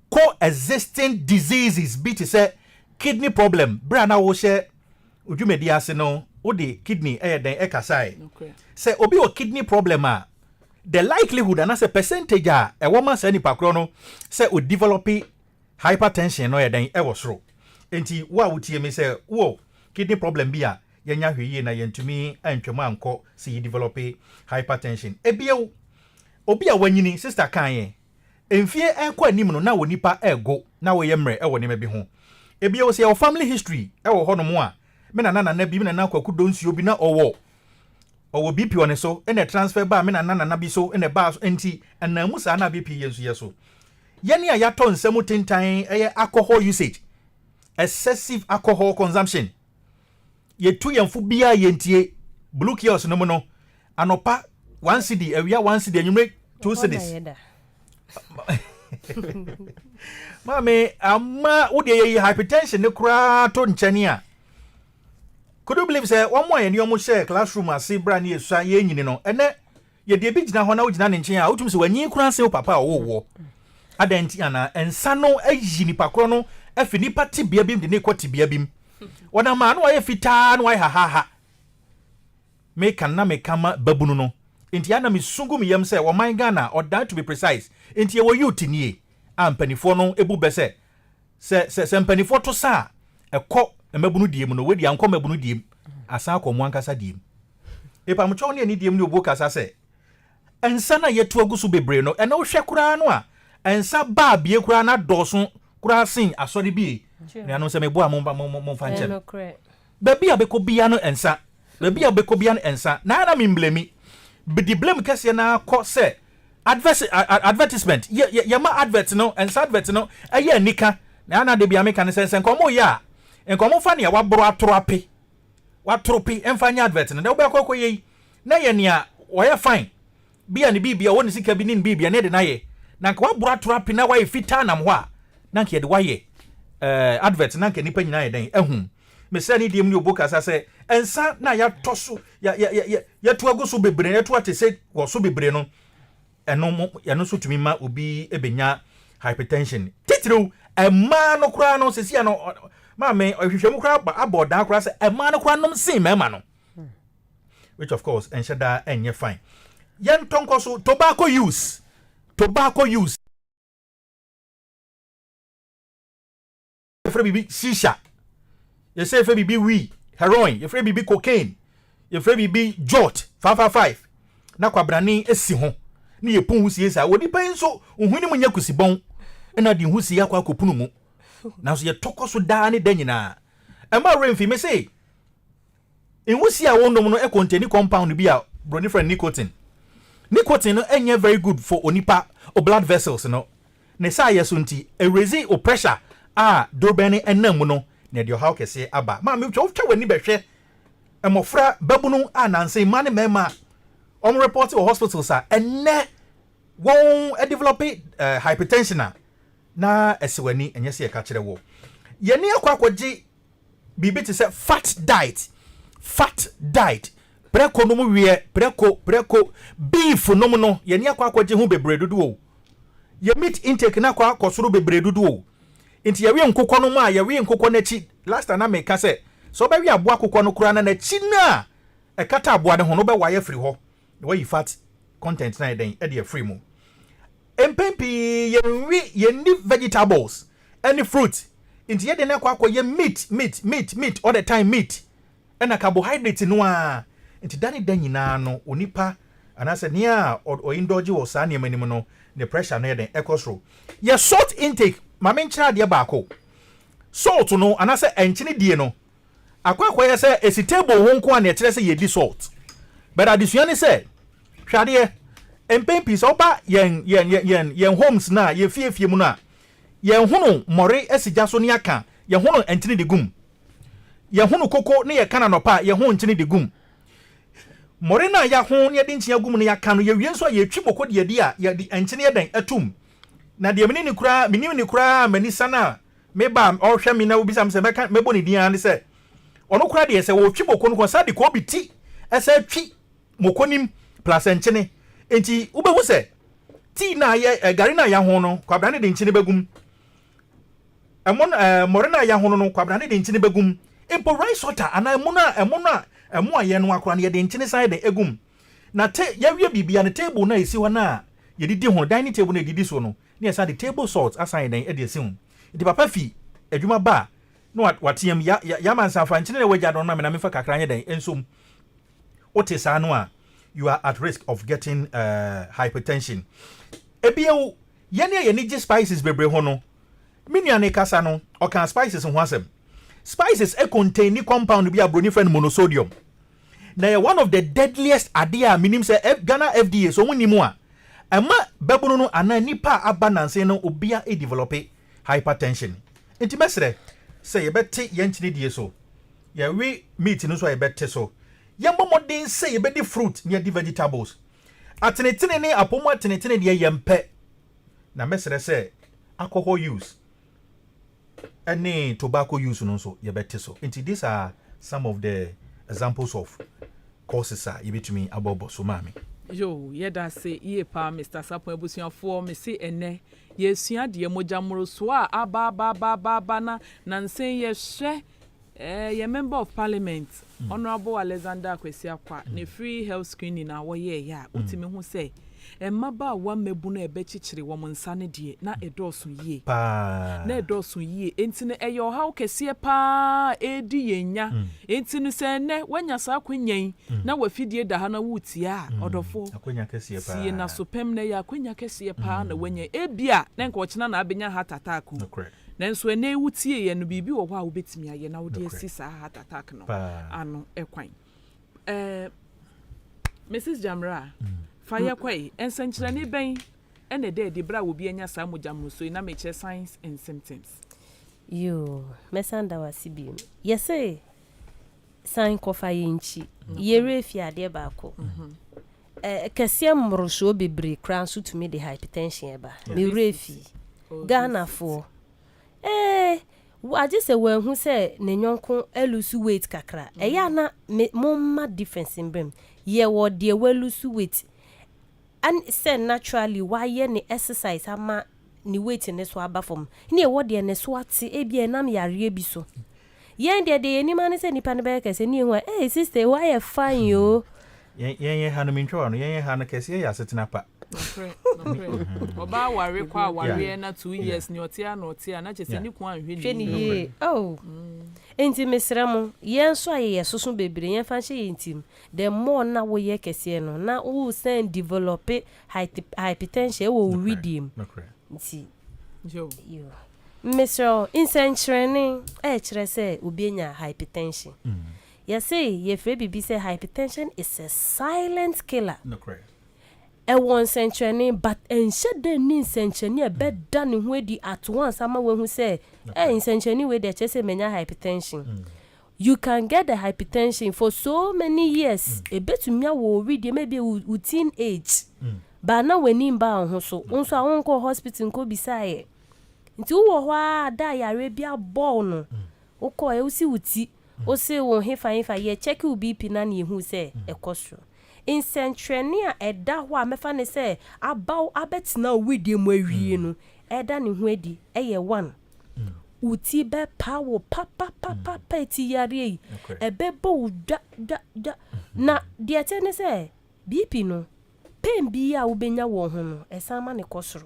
co-existing diseases bi te sɛ kidney problem. Berɛ a na wohyɛ odwumadi ase no, wode kidney ɛyɛ dɛn ɛkasae sɛ obi wɔ kidney problem a, the likelihood anaasɛ percentage a ɛwɔ ma saa nipa korɔ no sɛ o develop hypertension no yɛ dɛn ɛwɔ soro. Nti wo a wotie mi, sɛ wowɔ kidney problem bi a, yɛnya hwɛ yie na yɛntumi antwam ankɔ sɛ yɛ develop hypertension. Ebiew, obi a wanyini, sister kan yɛn mfie ɛkɔ anim no na wɔ nipa ɛɛgo na wɔyɛ mmerɛ ɛwɔ nneɛma bi ho. Ebiew, sɛ yɛwɔ family history ɛwɔ hɔnom a, me nana nana bi, me nana Kwaku Donsuo bi na ɔwɔ BP wɔ ne so, ɛna transfer baa me nana nana bi so, ɛna baa so, nti ɛnam mu saa na BP yɛ nso yɛ so. Yɛne a yɛatɔ nsɛm tentan ɛyɛ alcohol usage, excessive alcohol consumption. Yɛtu yɛn fo biara yɛntie. Blue kiosk no mu no, anɔpa 1 cedi, awia 1 cedi, anwummerɛ 2 cedis. Maame ama wo deɛ yɛyi hypertension ne koraa to nkyɛn a, could you believe sɛ wɔn a yɛne wɔn hyɛ classroom ase bra ne yɛsua yɛn nyini no, ɛnɛ yɛde ebi gyina hɔ na wogyina ne nkyɛn a, wotumi sɛ wanyi koraa sɛ wo papa a ɔwɔ wɔ adan nti ana nsa no ayi nipa korɔ no afi nipa tibea bi mu de ne kɔ tibea bi mu. Wɔnam a na wayɛ fitaa na wayɛ hahaha. Meka na meka ma babunu no nti ana mesungu me yam sɛ ɔman Ghana ɔdan, to be precise, nti yɛwɔ youth nie a mpanimfoɔ no ebu bɛ sɛ mpanimfoɔ to sa a ɛkɔ mmabunu die mu no, wedi ankɔ mmabunu die mu, asan akɔ mu ankasa die mu. Epamutwɛw ne ani die mu ne obuo kasa sɛ nsa na yɛtu agu so bebree no, ɛna wohwɛ koraa no a, nsa baa bie koraa na dɔɔso koraa sen asɔre bie. Nuanom, sɛ meboa mo, mo momfa nkyɛn. Baabi a bɛkɔ bia no nsa, baabi a bɛkɔ bia no nsa. Na ana mi mblame bidi blame kɛseɛ na kɔ sɛ advertisement yɛ yɛ yɛma advert no, nsa advert no ɛyɛ anika. Na ana de bia meka ne sɛ nkɔmɔ yɛ a, nkɔmɔ fa nea waboro atoro ape watoro pe ɛmfa nyɛ advert no na wobɛkɔ kɔ yɛ yi na yɛ nea wɔyɛ fine bia ne biribia ɔwɔ ne sika bi ne ne biribia ne yɛde no ayɛ, na nka waboro atoro ape na wayɛ fitaa nam hɔ a, na nka yɛde wayɛ advert na nka nipa nyinaa yɛ dɛn ahu. Mesrɛ ne deɛ mu ne obo kasa sɛ nsa na yɛatɔ so yɛto agu so bebree, yɛto ate sɛ wɔ so bebree no, ɛno mo ɛno nso tumi ma obi ebenya hypertension, titiriw mmaa no koraa no. Sisi ano maame ɔhwehwɛ mu koraa abɔ ɔdan koraa sɛ mmaa no koraa nom sen mmarima no, which of course ɛnhyɛ daa ɛnyɛ fine. Yɛn tɔnkɔ so tobacco use, tobacco use, yɛfrɛ biribi shisha. Yɛsɛ yɛfrɛ biribi wee, heroin, yɛfrɛ biribi cocaine, yɛfrɛ biribi jot, 555, na kwabrane si ho, ne yɛpu nhusie saa. Onipa yi nso, nhwene mu nyɛ kusibɔn, ɛna de nhusie akɔ akɔpunu mu. Nanso yɛtɔ kɔ so daa ne da nyinaa. Ɛma werɛ mfi me se, nhusie a wɔnom no contain compound bi a broni frɛ no nicotine. Nicotine no ɛnyɛ very good for onipa o blood vessels no. Ne saa yɛ so nti, ɛraise o pressure a dorobɛn no ɛnam mu no, na ɛde ɔhaw kɛseɛ aba. Maame, wotwa w'ani bɛhwɛ mmɔfra babunu a nansa mmaa ne mmarima a wɔn report wɔ hospitals a ɛnɛ wɔn develop hypertension a na ɛsɛ w'ani, ɛnyɛ sɛ yɛka kyerɛ wɔ. Yɛne akɔ akɔgye biribi te sɛ fat diet, fat diet, prɛko nom wiɛ, prɛko prɛko beef nom no, yɛne akɔ akɔgye ho bebree dodo o. Yɛ meat intake na akɔ akɔ soro bebree dodo o. Nti yɛwe nkokɔ no mu a, yɛwe nkokɔ n'akyi. Last time na meka sɛ sɛ wobɛwe aboa kokɔ no koraa na n'akyi no a ɛkata aboa no ho no, wobɛwae afiri hɔ na wayi fat content na yɛ dɛn ɛde afiri mu. Mpɛn pii yɛnwe, yɛnni vegetables ɛne fruit, nti yɛde no akɔ akɔyɛ meat, meat, meat, meat all the time, meat ɛna carbohydrate no a. Nti da ne da nyinaa no, onipa anaasɛ nea a ɔindulge wɔ saa nneɛma no mu no, ne pressure no yɛ den ɛkɔ soro. Yɛ salt intake, maame, nkyerɛ adeɛ baako. Salt no anaasɛ ɛnkyene die no akɔ akɔyɛ sɛ esi table ho nko a na ɛkyerɛ sɛ yɛdi salt, but adesua ne sɛ, hwɛ adeɛ, mpɛn pii sɛ ɔba yɛn homes na yɛn fiefie mu no a, yɛn hono mmɔre asi gya so ne aka, yɛn hono nkyene de gum, yɛn hono koko ne yɛ ka na nɔpa a, yɛn ho nkyene de gum. Mmɔre no a yɛaho ne yɛde nkyene agum no, yɛaka no, yɛwie nso a, yɛtwi moko de adi a, yɛde nkyene yɛ dɛn atum. Na deɛ mene ne koraa, menim ne koraa, m'ani sa no a meba a ɔhwɛ me na wobisa me sɛ mɛka mɛbɔ ne din ara ne sɛ ɔno koraa deɛ, sɛ wɔtwi moko no kɔ sa de kɔɔbi ti ɛsɛ twi moko nim plus nkyene. Nti wobɛhu sɛ tii na yɛ gari na yɛaho no, kwabra ne de nkyene bɛgum. Ɛmo no, mmɔre no a yɛaho no, kwabra ne de nkyene bɛgum. Mpo rice water anaa ɛmo no a ɛmo no a ɛmo a yɛn no akora no, yɛde nkyene san de egum. Na te yɛwie biribia no, table no a esi hɔ no a yɛdidi ho, dining table no a yɛdidi so no, ne yɛsan de table salt asan yɛ dɛn ɛde esi ho. Nti papa fi adwuma ba a, na wateam ya ya yama nsanfa nkyene na wagya no na me na mefa kakra nyɛ dɛn nsom. Wote saa no a, you are at risk of getting hypertension. Ebio, yɛne a yɛni gye spices bebree ho no, me nua ne kasa no, ɔka spices ho asɛm. Spices e contain ni compound bi a broni frɛ no monosodium, na yɛ one of the deadliest adeɛ a menim sɛ Ghana FDA so wɔn nim a ɛma bɛbono no anaa nipa a aba nanse no obia e develop hypertension. Nti mɛsrɛ sɛ yɛbɛte yɛn nkyene die so, yɛwe meat no nso a, yɛbɛte so. Yɛmmɔ mmɔden sɛ yɛbɛdi fruit ne yɛdi vegetables. Atenetene ne apɔmu atenetene deɛ, yɛmpɛ. Na mɛsrɛ sɛ alcohol use ɛne tobacco use no nso, yɛbɛte so. Nti these are some of the examples of causes a yɛbɛtumi abɔbɔ so, maame. Yo, yɛda ase yie paa, Mr Sapon. Abusuafoɔ, mese ɛnɛ yɛsua deɛ mogya mmorosoɔ a aba aba aba aba aba na nansen. Yɛhwɛ yɛ member of parliament, Honourable Alexander Akwasi Akwa, ne free health screening a wɔyɛɛyɛ a, wotumi ho sɛ mmabaawa mmabunu a ɛbɛkyekyere wɔn nsa no deɛ, na ɛdɔɔso yie. Paa. Na ɛdɔɔso yie, nti no ɛyɛ ɔhaw kɛseɛ paa ɛredi yɛn nya. Nti no sɛ ɛnɛ woanya saa akwanya yi na wafidie da ha na woretie a, ɔdɔfoɔ, akwanya kɛseɛ paa. Sie na so pɛm na ɛyɛ akwanya kɛseɛ paa na woanya. Ebia na nka ɔkyena na abɛnya heart attack o. Nanso ɛnɛ wotie yɛ no, biribi wɔ hɔ a wobɛtumi ayɛ na wode asi saa heart attack no ano ɛkwan. Mrs Jamra, fa yɛ kɔe. Nsɛnkyerɛnne bɛn ɛna ɛda adi berɛ a obi anya saa mogya mmoroso yi, na mekyerɛ signs and symptoms? Yoo, mɛsan da wase bio. Yɛsɛ san kɔfa yɛn nkyi, yɛwerɛ fi adeɛ baako. Kɛseɛ mmorosoɔ bebree koraa nso tumi de hypertension ɛba. Mewerɛ fi Ghanafoɔ agye sɛ wɔahu sɛ ne nyɔnko alose weight kakra. Ɛyɛ ana me momma difference mbɛm. Yɛwɔ deɛ walose weight an sɛ naturally wayɛ ne exercise ama ne weight ne so aba fam, ne ɛwɔ deɛ ne so ate, ebia ɛnam yareɛ bi so. Yɛn deɛ yɛnim ane sɛ nipa no bɛyɛ kɛsɛ ne yɛhu a, "Hey sister, woayɛ fine o." Yɛn ha no, mentwa wa no, yɛn ha no, kɛseɛ yɛ asetena pa. Nokorɛ, nokorɛ. Ɔbaa ware kɔ awareɛ na 2 years ne ɔte a na ɔte a na kyerɛ sɛ ne kun anhwɛ hwɛ ne ne yie. Yie oh. Enti mesrɛ mo, yɛn nso a yɛyɛ soso bebree, yɛmfa nhyɛ yɛn tirim, the more na woyɛ kɛseɛ no, na woresan develop hypertension wɔ wo wedeɛ mu. Nti, yo, mesrɛ wo, nsɛnkyerɛnne ɛrekyerɛ sɛ obi anya hypertension. Yɛse yɛfrɛ biribi sɛ hypertension is a silent killer. Ɛwɔ nsɛnkyerɛnne, but ɛnhyɛ da nni nsɛnkyerɛnne a ɛbɛda ne ho adi at once ama woahu sɛ ɛ nsɛnkyerɛnne wei deɛ, ɛkyerɛ sɛ manya hypertension. You can get the hypertension for so many years. Ebetumi awɔ wo wedeɛ maybe wo teen age. Ba na w'ani mba wo ho so. Wo nso a wonkɔ hospital nkɔ bisaeɛ. Nti wowɔ hɔ a da yareɛ bi abɔ wo no, wokɔɛ wosi wo ti, wosi wo hefa hefa, yɛ check wo BP na ne yɛhu sɛ ɛkɔ soro. Nsɛnkyerɛnne a ɛda hɔ a mɛfa ne sɛ abaw abɛtena wo wedeɛ mu awie no, ɛda ne ho adi ɛyɛ one, wo ti bɛpa wo papapapapa, ti yareɛ yi ɛbɛbɔ wo dwa dwa dwa. Na deɛ ɛkyɛ ne sɛ BP no, pain bi a wobɛnya wɔ ho no, ɛsan ma ne kɔ soro.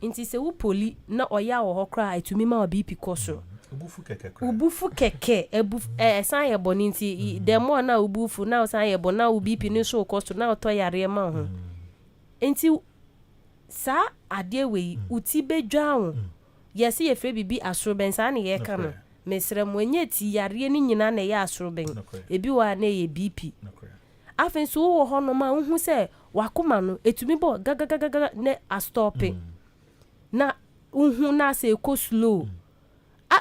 Nti sɛ wo poli na ɔyɛ wɔ hɔ koraa, ɛtumi ma wo BP kɔ soro. Wobufu kɛkɛ, ebu ɛsan yɛ bɔne. Nti the more na wobufu na wosan yɛ bɔ na wo BP no nso kɔ soro na wotɔ yareɛ ma wo ho. Nti saa adeɛ wei, wo ti bɛdwa wo, yɛsɛ yɛfrɛ biribi asorobɛn, saa ne yɛka no. Mesrɛ mo, ɛnyɛ ti yareɛ no nyinaa na ɛyɛ asorobɛn. Ebi wɔ a na ɛyɛ BP. Afei nso wowɔ hɔnom a wohu sɛ wakoma no ɛtumi bɔ gagagagaga ne astop, na wohu na asɛ ɛkɔ slow.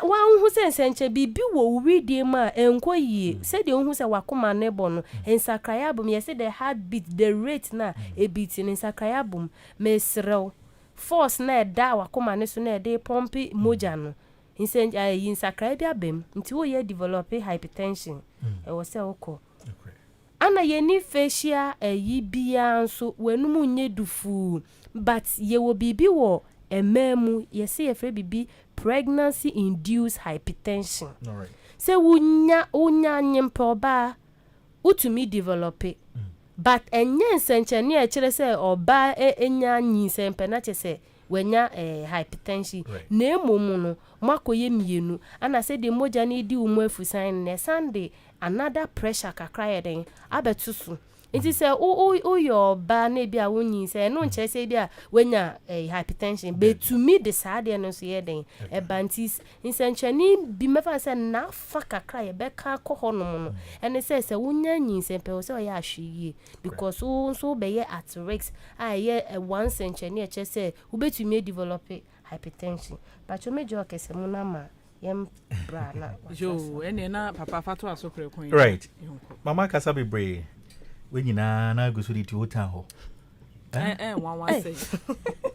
Wohu sɛ nsɛnkyɛ biribi wɔ wo wedeɛ mu a ɛnkɔ yie. Sɛdeɛ wohu sɛ wakoma ne bɔ no, nsakraeɛ abom. Yɛsɛ the heart beat, the rate na ɛbeat no, nsakraeɛ abom. Mesrɛ wo, force na ɛda wakoma ne so na ɛde pump mogya no, nsɛn ayi nsakraeɛ bi aba mu. Nti woyɛ develop hypertension, ɛwɔ sɛ wokɔ. Ana yɛni facial ɛyi biara nso, w'anum nyɛ dufuu, but yɛwɔ biribi wɔ mmaa mu, yɛsɛ yɛfrɛ biribi pregnancy induced hypertension. Sɛ wonya nyempɛ ɔbaa, wotumi develop, but ɛnyɛ nsɛnkyerɛnne a ɛkyerɛ sɛ ɔbaa ɛnya nyinsɛn pɛ na kyerɛ sɛ wanya hypertension. Na mmom no, mo akɔyɛ mmienu ana sɛdeɛ mogya no di wo mu afusan no, na ɛsan de another pressure kakra yɛ den abɛto so. Nti sɛ woyɛ ɔbaa na ebi a wonyinsɛn, ɛno nkyerɛ sɛ ebi a wanya hypertension bɛtumi de saa adeɛ no nso yɛ den ɛba. Nti nsɛnkyerɛnne bi mɛfa sɛ n'afa kakra yɛbɛka akɔ hɔnom no, ɛne sɛ wonya nyinsɛn pɛ, wɔ sɛ ɔyɛ ahwɛ yie, because wo nso wobɛyɛ at risk a ɛyɛ ɛwa nsɛnkyerɛnne a ɛkyerɛ sɛ wobɛtumi adevelop hypertension. Patro, megye ɔkɛsɛ mu no ama yɛn bra na yo ɛneɛ na papa fa to aso prɛko yi. Right. Yɛnkɔ. Mama kasa bebree wei nyinaa na agu so de ti wo tan hɔ. Ɛ nwanwa sɛ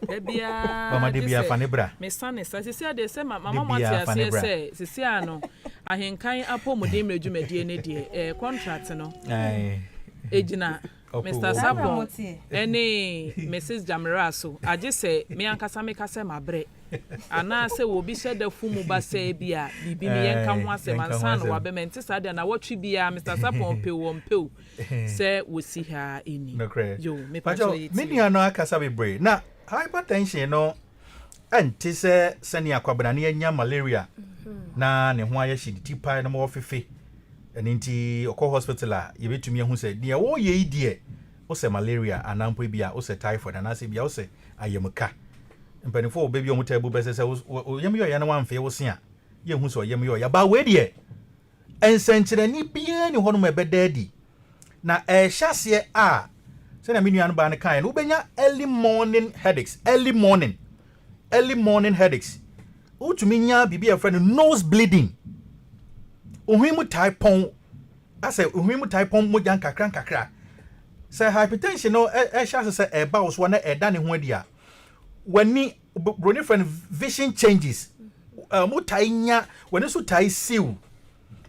da biara Mama de gye bia sɛ fa ne bra. Mesane sa sisi adeɛ sɛ mama De mo ate biara fa ne aseɛ bra. sɛ sisi a no, Ahenkan apɔmuden mmerɛ dwumadie ne deɛ contract no ɛgyina Ɔpo Mr. wɔ. Sapon ɛne Mrs Jamira so, agye sɛ me ankasa meka sɛ mabrɛ anaasɛ obi hyɛ da fu mu ba sɛ bi a biribi ne yɛnka ho asɛm Yɛnka ho ansa na asɛm. wabɛma. Nte saa deɛ, na wɔtwe biara Mr Sapon pew wɔn pew sɛ wɔsi ha ɛni. Nokorɛ. Yo, mepa Pakyɛ, kyɛw, me yɛtie. nua no akasa bebree na hypertension no ɛnte sɛ sɛnea akwabrane anya malaria na ne ho ayɛ hye, ne ti pae na ma wɔfefe. Ɛno nti ɔkɔ hospital a, yɛbɛtumi ahu sɛ deɛ wɔreyɛ yi deɛ, wosɛ malaria anaa mpo bi a wosɛ typhoid anaasɛ bi a wosɛ ayamka. Mpanimfoɔ wɔ baabi a wɔn taa bu bɛsɛ sɛ wo yam yɛ ɔya na wamfee wo se a, yɛnhu sɛ ɔyam yɛ ɔya. Baa wei deɛ, nsɛnkyerɛnne biara ni hɔnom a ɛbɛda adi na ɛhyɛ aseɛ a, sɛnea me nua no baa no kaeɛ no, wobɛnya early morning headaches, early morning headaches. Wotumi nya biribi a yɛfrɛ no nose bleeding, ohun mu tae pɔn, asɛ ohun mu tae pɔn mogya nkakra nkakra. Sɛ hypertension no ɛhyɛ ase sɛ ɛba wo so a na ɛda ne ho adi a, w'ani, broni frɛ no vision changes, mo tae nya w'ani so tae siw,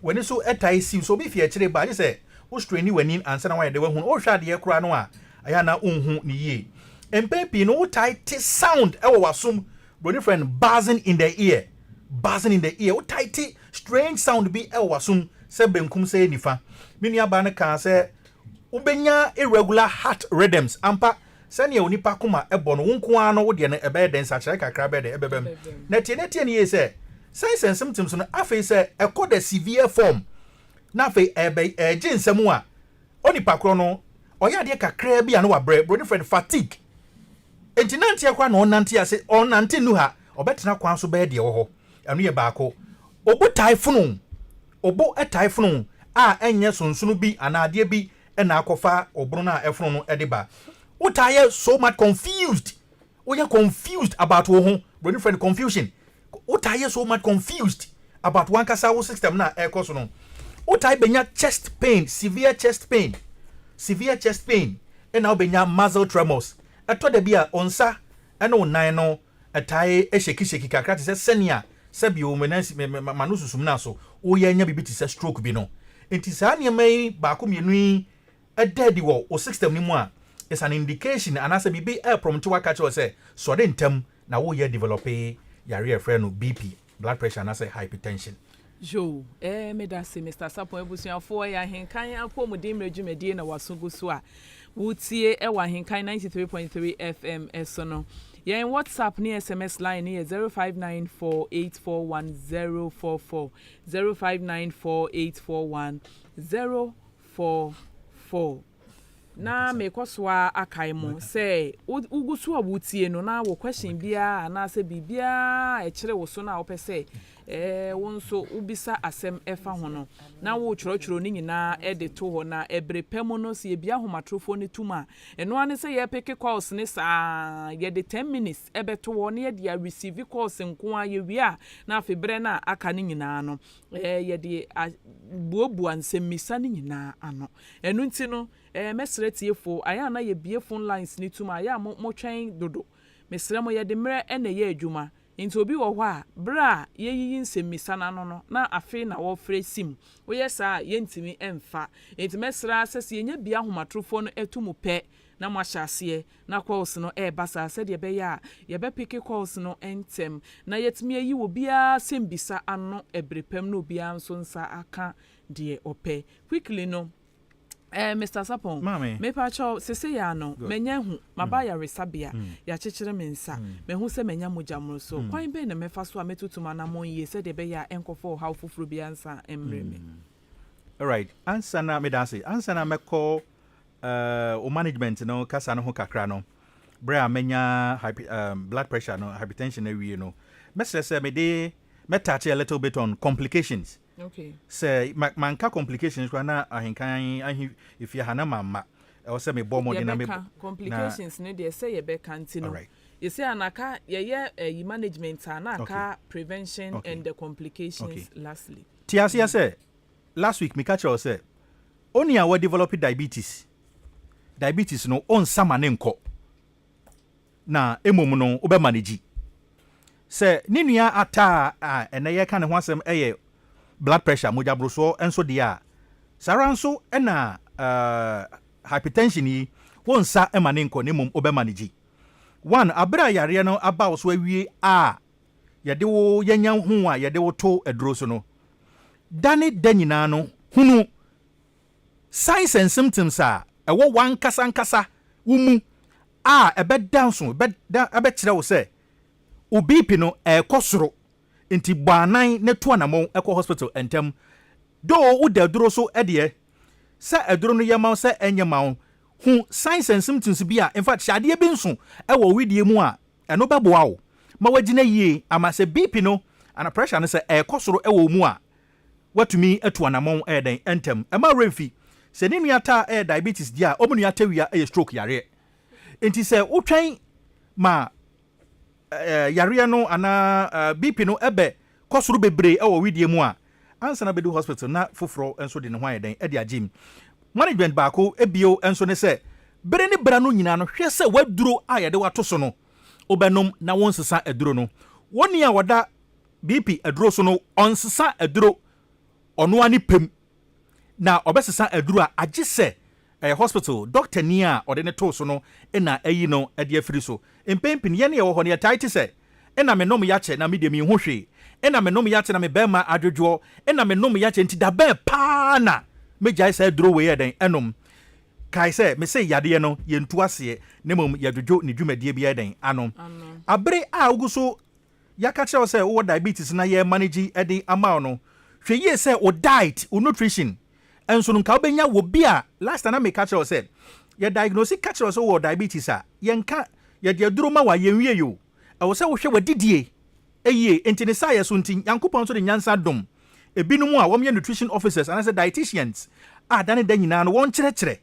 w'ani so ɛtae siw. So obi fi akyire ba, agye sɛ wo strain w'ani ansa na wayɛ de wahu. Wohwɛ adeɛ koraa no a, ɛyɛ na wonhu ne yie. Mpɛn pii no, wotae te sound ɛwɔ w'asom, broni frɛ no buzzing in the ear, buzzing in the ear. Wotae te strange sound bi ɛwɔ w'asom, sɛ benkum sɛ nifa. Me nua baa no kaa sɛ wobɛnya irregular heart rhythms. Ampa, sɛnea onipa koma ɛbɔ no, wo nko ara no, wodeɛ no ɛbɛyɛ dɛn, nsakyerɛ kakra bɛyɛ dɛn ɛbɛbɛm. Na tie ne tie ne yie sɛ Signs and symptoms no, afei sɛ ɛkɔ the severe form na afei ɛbɛ ɛgye nsɛm a, onipa korɔ no ɔyɛ adeɛ kakraa bi a no wabrɛ, broni frɛ no fatigue. Nti nanteɛ koraa na ɔnante ase, ɔnante nu ha, ɔbɛtena kwan so bɛyɛ deɛ wɔ hɔ. Ɛno yɛ baako. Obo tae fono, obo tae fono a ɛnyɛ sonsono bi anaa adeɛ bi ɛna akɔfa ɔbono no a ɛfono no ɛde ba. Wotaa yɛ so much confused, woyɛ confused about wo ho, broni frɛ no confusion. Wotaa yɛ so much confused about wankasa wo system na ɛkɔ so no. Wotaa bɛnya chest pain, severe chest pain, severe chest pain, ɛna wobɛnya muscle tremors. Ɛtɔ da bi a ɔnsa ɛne wo nan no ɛtae ɛhyɛkihyɛki kakra te sɛ sɛnea sɛbi o mɛ ma no susum na so woyɛ nya biribi te sɛ stroke bi no. Nti saa nneɛma yi baako mmienu yi ɛda adi wɔ wo system no mu a, it's an indication anaasɛ biribi ɛɛprompt waka kyerɛ sɛ sɔre ntɛm na woyɛ develop yare a yɛfrɛ no BP, blood pressure anaasɛ hypertension. Yo, meda se Mr Sapon. Abusuafoɔ, yɛ Ahenkan apɔmuden mmerɛ dwumadie na waso gu so a wotie ɛwɔ Ahenkan 93.3 FM ɛso no. Yɛn WhatsApp ne SMS line ne yɛ 0594841044, 0594841044. Na mekɔ so a akae mo sɛ wogu so a wotie no na wɔ question biara anaasɛ biribiara a ɛkyerɛ wo so no a wopɛ sɛ wo nso wobisa asɛm ɛfa ho no, na wotwerɛtwerɛ ne nyinaa ɛde to hɔ. Na ɛbere pɛ mu no, sɛ yɛbia ahomatorofoɔ no tum a, ɛno ara ne sɛ yɛpick calls ne saa. Yɛde 10 minutes ɛbɛto hɔ na yɛde a receive calls nko a. Yɛwie a, na afei berɛ no a aka no nyinaa no, yɛde buabua nsɛmmisa no nyinaa ano. Ɛno nti no, mɛsrɛ tiefo, ayɛ a na yɛbie phone lines ne tum a, ayɛ a motwɛn dodo. Mesrɛ mo, yɛde mmerɛ ɛna ɛyɛ adwuma. Nti obi wɔ hɔ a, berɛ a yɛyiyi nsɛmmisa no ano no na afei na wɔfrɛ sim, woyɛ saa a yɛntumi mfa. Nti mɛsrɛ sɛ yɛnya bia ahomatorofoɔ no atu mu pɛ na mo ahyɛ aseɛ na calls no ɛreba saa, sɛdeɛ ɛbɛyɛ a yɛbɛpick calls no ntɛm na yɛtumi ayi obiara sɛmbisa ano ɛbere pɛm na obiara nso nsa aka deɛ ɔpɛ quickly no. Mr Sapon, mepakyɛw, sese yɛ ano manya hu maba ayaresabea, yɛakyekyere me nsa, mahu sɛ manya mogya mmoro so. Kwan bɛn na mɛfa so a mɛtutu anammɔn yie sɛdeɛ ɛbɛyɛ a ɛnkɔfa ɔhaw foforɔ bi ansa mmerɛ me? Alright, ansa na meda ase, ansa na mɛkɔ o management no kasa no ho kakra no, berɛ a manya blood pressure no, hypertension awie no, mɛsrɛ sɛ mede mɛtouch a little bit on complications. Sɛ manka complications koraa na Ahenkan ahe efie ha na mamma, ɛwɔ sɛ mebɔ mmɔden na yɛbɛka complications no deɛ sɛ yɛbɛka. Nti no, yɛsɛ anaka yɛyɛ ɛyi management a, na aka prevention and the complications lastly. Te aseɛ sɛ last week meka kyerɛ wo sɛ oni a wɔdevelop diabetes no, ɔnsa ma ne nkɔ, na mmom no wobɛma no gyi sɛ ne nua ata a ɛnɛ yɛka ne ho asɛm ɛyɛ blood pressure, mogyaborosoɔ nso deɛ a, saa ara nso ɛna hypertension yi, wonsa ma ne nkɔ, ne mmom wobɛma no gyi. One, abere a yareɛ no aba wo so awie a yɛde wo yɛnya ho a yɛde wo to aduro so no, da ne da nyinaa no, hunu signs and symptoms a ɛwɔ wankasa nkasa wo mu a ɛbɛda nso, ɛbɛda ɛbɛkyerɛ wo sɛ wo BP no ɛɛkɔ soro. Nti bɔ anan ne to anammɔn ɛkɔ hospital ntɛm. Doo woda aduro so ɛdeɛ, sɛ aduro no yɛ ma wo sɛ ɛnyɛ ma wo, hu signs and symptoms bi a, in fact, hyɛ adeɛ bi nso ɛwɔ widie mu a ɛno bɛboa wo ma wagyina yie ama sɛ BP no ana pressure no sɛ ɛɛkɔ soro ɛwɔ wo mu a, watumi atu anammɔn ɛyɛ dɛn ɛntɛm. Ɛma werɛ mfi sɛ ne nua ta ɛyɛ diabetes deɛ a, ɔmo nua ta wia ɛyɛ stroke yareɛ. Nti sɛ wotwɛn ma yareɛ no anaa BP no ɛbɛ kɔ soro bebree ɛwɔ widie mu a, ansa na bɛdu hospital na foforɔ nso de ne ho ayɛ dɛn ɛde agye mu. Management baako ebio nso ne sɛ bere ne bere no nyinaa no, hwɛ sɛ waduro a yɛde wato so no wobɛnom na wɔnsesa aduro no. Wɔn a wɔda BP aduro so no, ɔnsesa aduro ɔno ani pɛm na ɔbɛsesa aduro a, agye sɛ ɛyɛ hospital doctor ni a ɔde ne too so no ɛna ayi no ɛde afiri so. Mpɛn yɛn yɛwɔ hɔ no, yɛtae te sɛ ɛna me nom yakyɛ na me deɛ mehu hwee, ɛna me nom yakyɛ na me bɛrima adwodwoɔ, ɛna me nom yakyɛ. Nti da bɛn paa na megyae saa aduro wei yɛ dɛn ɛnom? Kae sɛ mese yadeɛ no yɛntu aseɛ, na mmom yɛdwodwo ne dwumadie bi yɛ dɛn ano. Abere a wogu so yɛaka kyerɛ wo sɛ wowɔ diabetes na yɛ manage de ama wo no, hwɛ yie sɛ wo diet, wo nutrition nso no, nka wobɛnya wɔ bi a last time na meka kyerɛ wo sɛ yɛ diagnose ka kyerɛ wo sɛ wowɔ diabetes a, yɛnka yɛde aduro ma wo a, yɛnwie yi o. Ɛwɔ sɛ wohwɛ w'adidie ɛyie. Nti ne saa yɛ so nti, Nyankopɔn nso de nyansa dom ebinom a wɔyɛ nutrition officers anaasɛ dietitians a da ne da nyinaa no wɔnkyerɛkyerɛ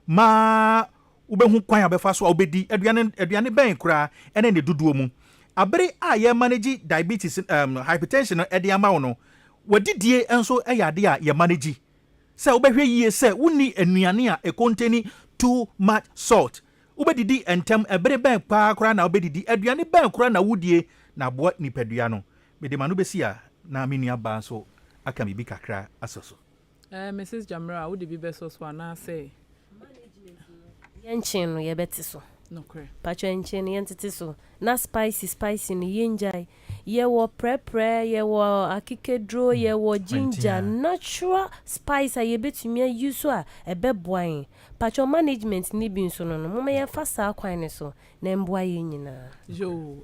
maa wobɛhu kwan a wobɛfa so a wobɛdi aduane, aduane bɛn koraa ɛne ne dodoɔ mu. Abere a yɛ manage diabetes, hypertension no ɛde ama wo no, wadidie nso yɛ ade a yɛ manage sɛ wobɛhwɛ yie sɛ wonni nnuane a ɛ contain too much salt, wobɛdidi ntɛm, ɛbere bɛn paa koraa na wobɛdidi, aduane bɛn koraa na wodie na aboa nipadua no. Mede ma no bɛsi a na me nua baa nso aka biribi kakra asɔ so. Mrs Jamira, wode bi bɛsɔ so anaasɛ? Yɛnkyen no yɛbɛte so. Nokorɛ. Patwa nkyen no yɛntete so na spicy spicy no yɛngyae. Yɛwɔ prɛprɛ, yɛwɔ akekeduro, yɛwɔ ginger, Hwentia. natural spice a yɛbɛtumi ayi so a ɛbɛboa yɛn. Patwa management ne bi nso no, moma yɛmfa saa kwan no so na mboa yɛn nyinaa. Yo,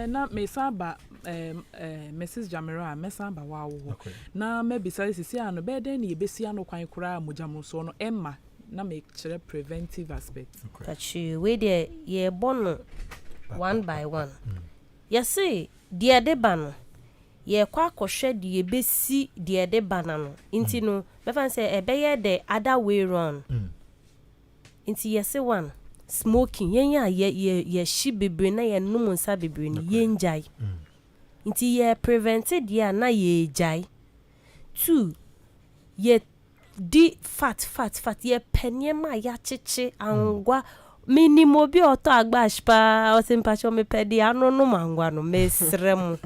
na mesan ba Mrs Jamira a, mɛsan ba wawo hɔ na mɛbisa sisi a no bɛyɛ dɛn na yɛbɛsi ano kwan koraa a mogya no ɛma, na mekyerɛ preventive aspect. Patwa wei deɛ, yɛbɔ no one by one. Yɛse deɛ ɛde ba no, yɛkɔ akɔhwɛ deɛ yɛbɛsi deɛ ɛde ba no no nti no, bɛfa no sɛ ɛbɛyɛ the other way round. Nti yɛse one, smoking. Yɛn a yɛ yɛ yɛhyi bebree na yɛnom nsa bebree no, yɛngyae. Nti yɛ prevent deɛ a na yɛgyae. Two, yɛ di fat fat fat, yɛpɛ nneɛma a yɛakyekye angwa. Menim obi a ɔtɔ agbash paa, ɔsɛ mpakyɛ mepɛ deɛ ano nom angwa no. Mesrɛ mo,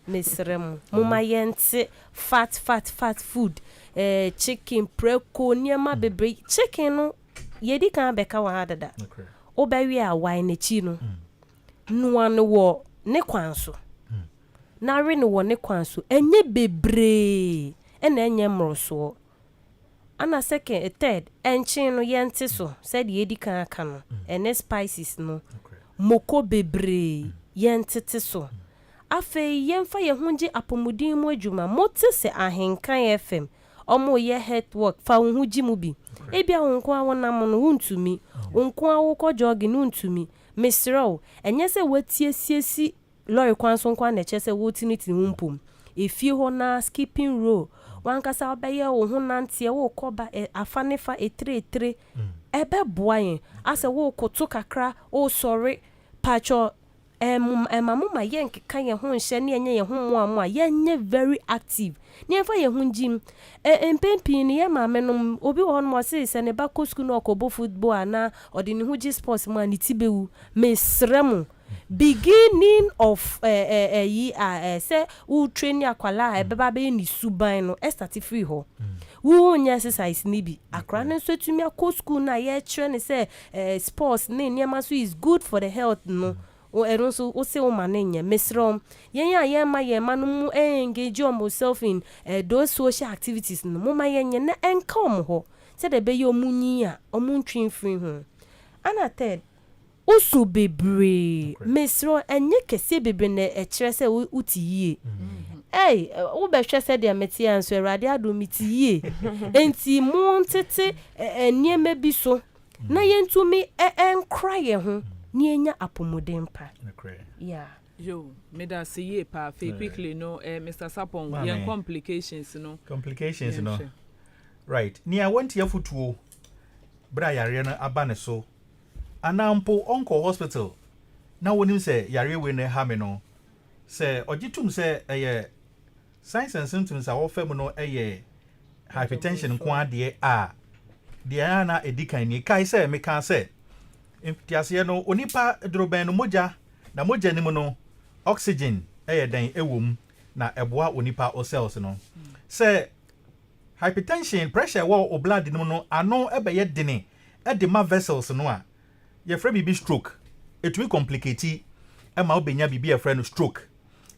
mesrɛ mo, moma yɛnte fat fat fat food, chicken, preko, nneɛma bebree. Chicken no, yɛdi kan bɛka wɔ ha dada. Wobɛwe a, wae n'akyi no, noa no wɔ ne kwan so na we no wɔ ne kwan so. Ɛnyɛ bebree ɛna ɛnyɛ mmorosoɔ. Ana second, third, ɛnkyen no yɛnte so sɛdeɛ yɛdi kan aka no, ɛne spices no, moko bebree yɛntete so. Afei yɛmfa yɛn ho gye apɔmuden mu adwuma. Mote sɛ Ahenkan FM ɔmo yɛ health work, fa wo ho gye mu bi. Ebia wo nko a wonam no wontumi, wo nko a wokɔ jogging no wontumi. Mesrɛ wo, ɛnyɛ sɛ woatiesiesi lɔre kwan so nko a na ɛkyerɛ sɛ wotenetene wo mpom. Efie hɔ na skipping rope, wankasa wobɛyɛ wo ho nanteɛ, wokɔ ba afa ne fa etire etire, ɛbɛboa yɛn. Asɛ wokoto kakra, wosɔre patwɔ, ɛma mo ma yɛnkeka yɛn ho nhyɛ ne yɛnyɛ yɛn ho mmoamoa, yɛnyɛ very active ne yɛmfa yɛn ho ngyim. Mpɛn pii no, yɛ maame nom, obi wɔ hɔ nom ɔse sɛ ne ba kɔ sukuu na ɔkɔbɔ football anaa ɔde ne ho gye sports mu a, ne ti bɛwu. Mesrɛ mo, beginning of ɛyi a sɛ wo train akwalaa a ɛbɛba bɛyɛ ne suban no, ɛ start firi hɔ. Wo nyɛ exercise ne bi, akora no nso atumi akɔ school no a yɛkyerɛ ne sɛ sports ne nneɛma so is good for the health no, ɛno nso wo se wo ma ne nyɛ. Mesrɛ wo, yɛn a yɛma yɛn ma no mu engage wɔn self in those social activities no, moma yɛnyɛ na ɛnka wɔn hɔ sɛdeɛ ɛbɛyɛ ɔmo nyi a ɔmo ntwe mfiri ho. Ana third, wosu bebree, mesrɛ wo, ɛnyɛ kɛseɛ bebree na ɛkyerɛ sɛ wote yie. Ei, wobɛhwɛ sɛdeɛ mete a nso, Awurade adom, mete yie. Enti mo ntete nneɛma bi so na yɛntumi ɛnkora yɛn ho na yɛnya apɔmuden pa. Yeah. Yo, meda ase yie paa. Afei quickly no, Mr Sapon, Maame. yɛn complications no. Complications no. Yɛnhwɛ. Right, nea wɔnti afotuo berɛ a yareɛ no aba ne so anaa mpo ɔnkɔ hospital na wɔnim sɛ yareɛ wei no ɛha me no, sɛ ɔgye tom sɛ ɛyɛ signs and symptoms a wɔfa mu no ɛyɛ hypertension nko adeɛ a, deɛ a na ɛdi kan nie. Kae sɛ meka sɛ mfitiaseɛ no, onipa dorobɛn no mogya na mogya no mu no, oxygen ɛyɛ dɛn ɛwɔ mu na ɛboa onipa o cells no. Sɛ hypertension pressure ɛwɔ o blood no mu no ano ɛbɛyɛ dene ɛde ma vessels no a, yɛfrɛ biribi stroke. Ɛtumi complicate ɛma wobɛnya biribi a yɛfrɛ no stroke.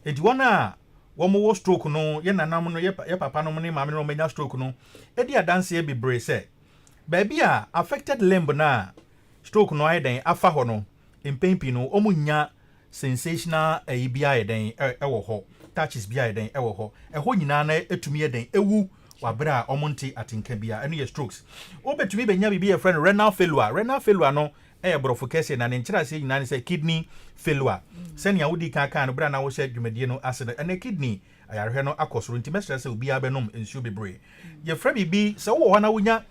Enti wɔn a wɔn stroke no, yɛ nanam no, yɛ papa nom ne maame no wɔn stroke no ɛdi adanseɛ bebree sɛ baabi a affected limb no a stroke no ayɛ dɛn afa hɔ no, mpɛn pii no wɔn nya. Sensational ɛyi bi ayɛ dɛn ɛwɔ hɔ, touches bi ayɛ dɛn ɛwɔ hɔ, ɛhɔ nyinaa na ɛtumi yɛ dɛn ɛwu wabere a ɔmo nte atenka bia. Ɛno yɛ strokes. Wobɛtumi bɛnya biribi yɛfrɛ no renal failure. Renal failure no ɛyɛ borɔfo kɛseɛ, na ne nkyerɛaseɛ nyinaa ne sɛ kidney failure. Sɛnea wodi kan kan no berɛ a na wohyɛ dwumadie no ase no, ɛnɛ kidney ayarehwɛ no akɔ soro, nti mɛsrɛ sɛ obiara bɛnom nsuo bebree. Yɛfrɛ biribi sɛ wowɔ hɔ na wonya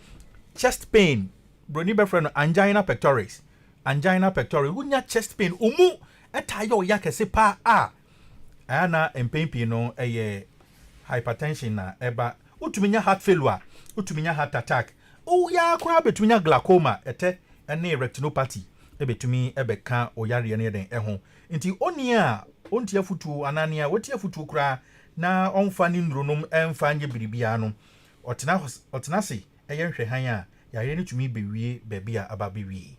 chest pain, broni bɛfrɛ no angina pectoris. Angina pectoris, wonya chest pain, omu ɛtaa yɛ ɔya kɛse paa a, ɛyɛ na mpɛn pii no ɛyɛ hypertension na ɛba. Wotumi nya heart failure, wotumi nya heart attack, woyaa koraa bɛtumi nya glaucoma, ɛtɛ ɛne retinopathy ɛbɛtumi ɛbɛka ɔyareɛ no yɛ den ɛho. Nti oni a ɔnti afutuo anaa nea wɔti afutuo koraa na ɔmfa ne nnuro nom ɛmfa nyɛ biribiara no, ɔtena ɔtena ase ɛyɛ nhwɛhan a, yareɛ no tumi bɛwie baabi a aba bɛwie.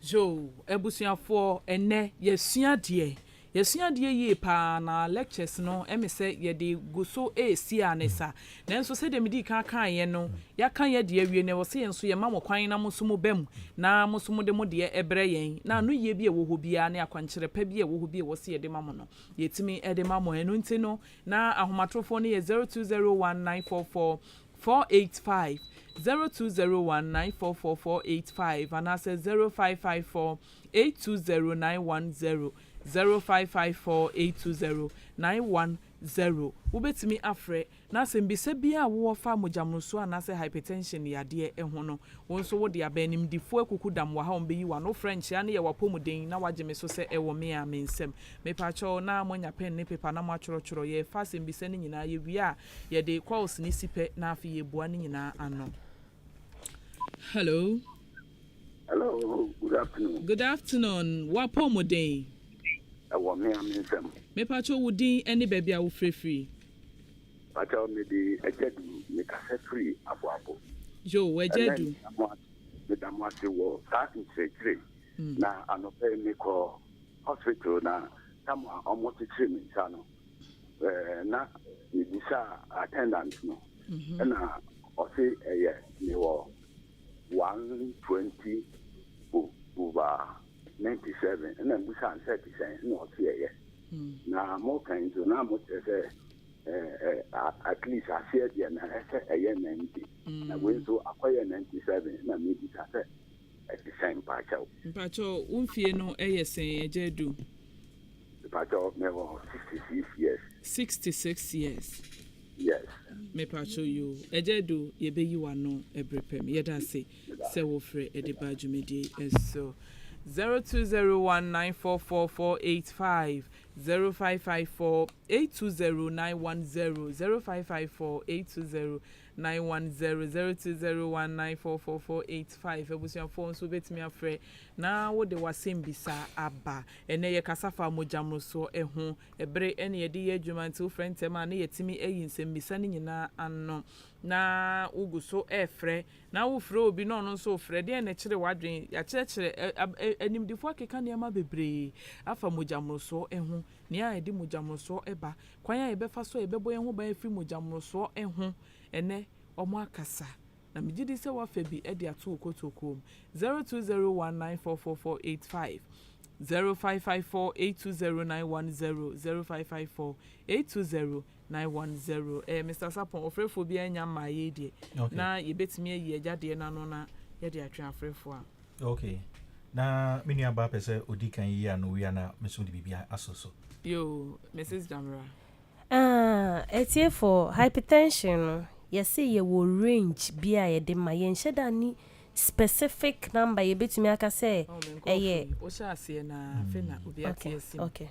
Yo, abusuafoɔ, ɛnɛ yɛsua deɛ, yɛsua adeɛ yie paa, na lectures no ɛmi sɛ yɛde gu so esi a ne sa. Nanso sɛdeɛ medi kan kan yɛ no, yɛaka yɛ deɛ awie na ɛwɔ sɛ yɛn nso yɛma mo kwan na mo nso mo bɛ mu na mo nso mo de mo deɛ ɛbrɛ yɛn, na ano yie bi a ɛwɔ hɔ biara ne akwankyerɛ pa bi a ɛwɔ hɔ bi a ɛwɔ sɛ yɛde ma mo no, yɛtumi ɛde ma mo. Ɛno nti no, na ahomatorofoɔ no yɛ 0201944485, 0201944485, anaasɛ 0554820910, 0554820910. Wobɛtumi afrɛ na asɛmbisa bi a wowɔ fa mogyamoroso anaasɛ hypertension yadeɛ ho no, wo nso wode aba. Animdifoɔ akuku dam wɔ ha, wɔn bɛyi wano French a ne yɛ wapɔmuden na wagye me so sɛ ɛwɔ me a me nsɛm. Mepakyɛw, na moanya pen ne paper na moatwerɛtwerɛ. Yɛfa asɛmbisa no nyinaa, yɛwie a, yɛde calls ne si pɛ na afei yɛbua no nyinaa ano. Hello. Hello, good afternoon. Good afternoon. Wapɔmuden? Ɛwɔ me a me nsɛm. Mepakyɛw, wo din ne baabi a wofirifiri? Pakyɛw, mede Agyadu, mekasa firi Aboabo. Yo, Agyadu. Meda mo ase wɔ saa nkyerɛkyerɛ. Na anɔpɛ yi mekɔ hospital na tam a ɔmo kyekyere me nsa no, na mebisa attendant no, ɛna ɔse ɛyɛ mewɔ 120 over 97, ɛna mbisa nsɛ te sɛn, ɛna ɔse ɛyɛ. Na mo kan nso na mo kyerɛ sɛ at least aseɛ deɛ na ɛsɛ ɛyɛ 90, na wei nso akɔyɛ 97, na mebisa sɛ ɛte sɛn, mpaakyɛw? Mpakyɛw, wo mfie no ɛyɛ sɛn, Agyadu? Mpaakyɛw, mewɔ 66 years. 66 years? Yes. Mepakyɛw yo, Agyadu, yɛbɛyi w'ano ɛberɛ pɛm. Yɛda ase sɛ wofrɛ ɛde ba dwumadie ɛso. 0201944485, 0554820910, 0554820910, 0201944485. Abusuafoɔ nso wobɛtumi afrɛ na wode w'asɛm bisa aba. Ɛnɛ yɛkasa fa mogyamorosoɔ ɛho. Ɛbere ɛne yɛde yɛ adwuma, nti wofrɛ ntɛm a ne yɛtumi ayi nsɛmmisa no nyinaa ano. Na wogu so ɛɛfrɛ na wofrɛ obi na ɔno nso wofrɛ deɛ na ɛkyerɛ w'adwene. Yɛakyerɛkyerɛ animdifoɔ akeka nneɛma bebree afa mogyamorosoɔ ɛho, nea a yɛde mogyamorosoɔ ɛba, kwan a yɛbɛfa so a yɛbɛbɔ yɛn ho ban afiri mogyamorosoɔ ɛho. Ɛnɛ ɔmo akasa na megye di sɛ wafa bi de ato wo kotokuo mu. 0201944485, 0554820910, 0554820910. Mr Sapon, ɔfrɛfoɔ bi anya mmaa yi deɛ na yɛbɛtumi ayi agya deɛ n'ano na yɛde atwe afrɛfoɔ a. Okay, na me nua baa pɛ sɛ odi kan yi a no wia na me nso de biribi asɔ so. Yo, Mrs Jamra. Ah, etiefo, hypertension no, yɛse yɛwɔ range bi a yɛde ma. Yɛnhyɛ da ni specific number yɛbɛtumi aka sɛ Oh, me ɛyɛ. Nkɔɔfo yi wohyɛ aseɛ na afei na obi ate asi mu. Okay.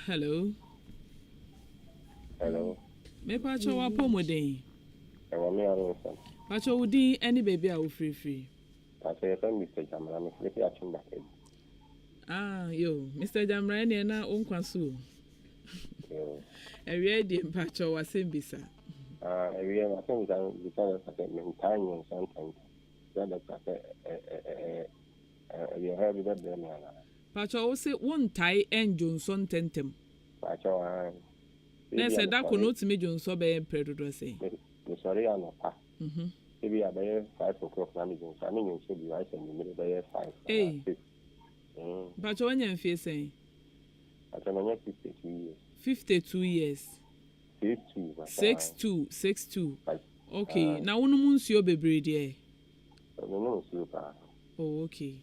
Hello. Hello. Mepakyɛ, wapɔmuden? Ɛwɔ me aro nsɛm. Pakyɛ, wo din ne baabi a wofirifiri? Pakyɛ, yɛfrɛ me Mr. Jamra, mefrɛ fi Akyem Bakari. Ah, yo, Mr Jamra, ɛneɛ na wo nkwa so o. Yo. Awia deɛ, mpakyɛ, wasɛm bisa. Ah, ɛwiɛ masɛm bisa bisa dɔkta sɛ mentaa nyɛ nsa ntɛntɛm. Sɛ dɔkta sɛ ɛ ɛ ɛ ɛ ɛyɛ ha bi bɛbrɛ me anaa? Pakyɛ, wo se wontae ɛndwonsɔ ntɛntɛm? Pakyɛ, ah. Na sɛ da ko no wotumi dwonsɔ bɛyɛ mprɛ dodoɔ sɛn? Mesɔre anɔpa. Ebi a bɛyɛ 5 o'clock na medwo nsa, menyɛ nso bi ayɛ sɛ anwummere bɛyɛ 5 Ei. anaa 6. Mpakyɛ, woanya mfie sɛn? Pakyɛ manya 62 years. 52 years. 62 pakyɛ. 62, 62. Pakyɛ. Okay, na wonom nsuo bebree deɛ? Menom nsuo paa. Oh okay,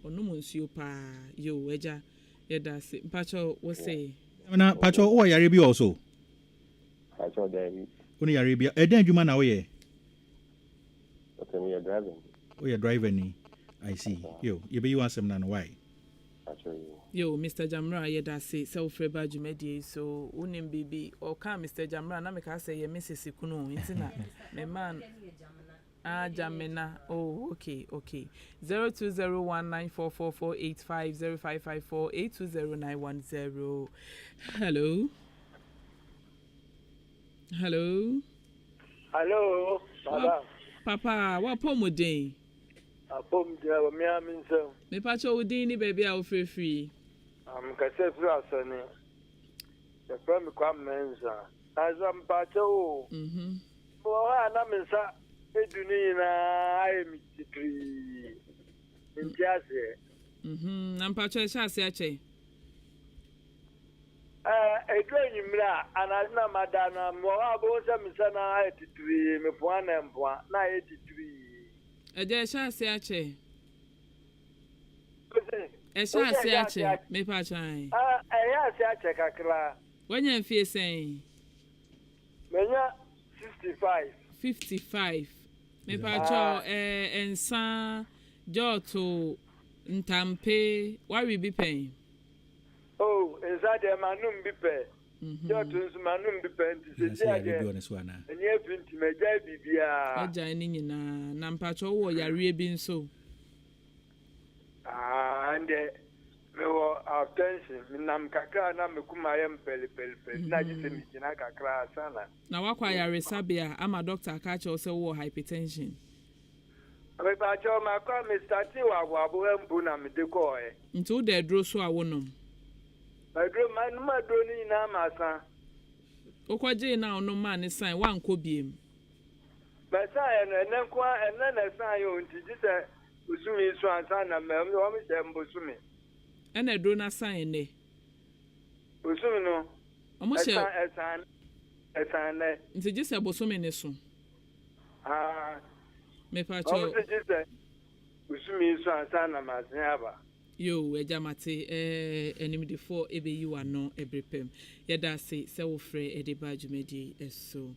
ɔnom nsuo paa. Yoo agya, yɛda ase. Mpakyɛ wo se? Na pakyɛ wowɔ yareɛ bi wɔ wo so? Pakyɛ daabi. Wo ne yareɛ bi, ɛdɛn adwuma na woyɛ? Okay, meyɛ driver ni. Woyɛ driver ni, I see. Yoo, yɛbɛyi w'asɛm no ano, why? Pakyɛ yoo. Yoo, Mister Gyamera, yɛda ase sɛ wofrɛ baa dwumadie yi so. Wonim biribi? Ɔkaa Mister Gyamera na mekaa sɛ ɛyɛ Mrs. kunu o, nti na memaa no. Ah, Gyamena, oh, okay, okay. 0201944485, 0554820910. Hello? Hello? Hello, madam. Papa, w'apɔmuden? Apɔm gyina wɔ me ara me nsam. Mepakyɛ wo din ne baabi a wofrɛ firi? Mekasa firi Asɔne. Yɛfrɛ me Kwame Mensah. Nanso mepakyɛ wo o, mewɔ hɔ a na me nsa du no nyinaa ayɛ me titiririi. Mente aseɛ. Na mpakyɛ ɛhyɛ aseɛ akyɛ? Ɛɛ, ɛdu anwummerɛ a, anadwo na mada no a, mewɔ hɔ a wobɛhu sɛ me nsa no ayɛ titiririi, mepoa na ɛmpoa, na ayɛ titiririi. Agya, ɛhyɛ aseɛ akyɛ? Ɛhyɛ aseɛ akyɛ, mepakyɛ ae. Ɛhyɛ aseɛ akyɛ kakra. Wanya mfie sɛn? Manya 65. 55. Mepakyɛ ɛɛ nsa, jɔɔto, ntampe, wawe bi pɛn? Oh, nsa deɛ manom bi pɛ. Jɔɔto nso manom bi pɛ nti sɛsi adeɛ ɛni afi nti magyae biribiara. Wagyae ne nyinaa. Na mpakyɛ wowɔ yareɛ bi nso? Ah, ɛndeɛ mewɔ hypertension. Menam kakra na me koma yɛ mpɛlipɛlipɛli na gye sɛ megyina kakra ansa na. Na woakɔ ayaresabea ama dɔkta aka akyerɛ wo sɛ wowɔ hypertension? Mepakyɛw, makɔ a me startee wɔ aboaboa mpo na mede kɔɔɛ. Nti woda aduro so a wonom? Aduro, manom aduro no nyinaa masa. Wokɔgyee no a wonom maa no sae, woankɔ biem? Mɛsaeɛ no, ɛnnɛ nko ara, ɛnnɛ na ɛsaeɛ o, nti gye sɛ bosome yi so ansa na mɛ, wɔn hyɛ me bosome. Ɛna aduro no asan ɛnnɛ? Bosome no, Wɔn hyɛ. Ɛsan, ɛsan, ɛsan nnɛ. Nti gye sɛ bosome no so? Haa. Mepa kyɛw. Wɔn se gye sɛ bosome yi so ansa na masen aba. Yoo agya mate eh animdefoɔ ɛbɛyi w'ano ɛbere pɛm. Yɛda ase sɛ wo frɛ ɛde ba dwumadie yi so.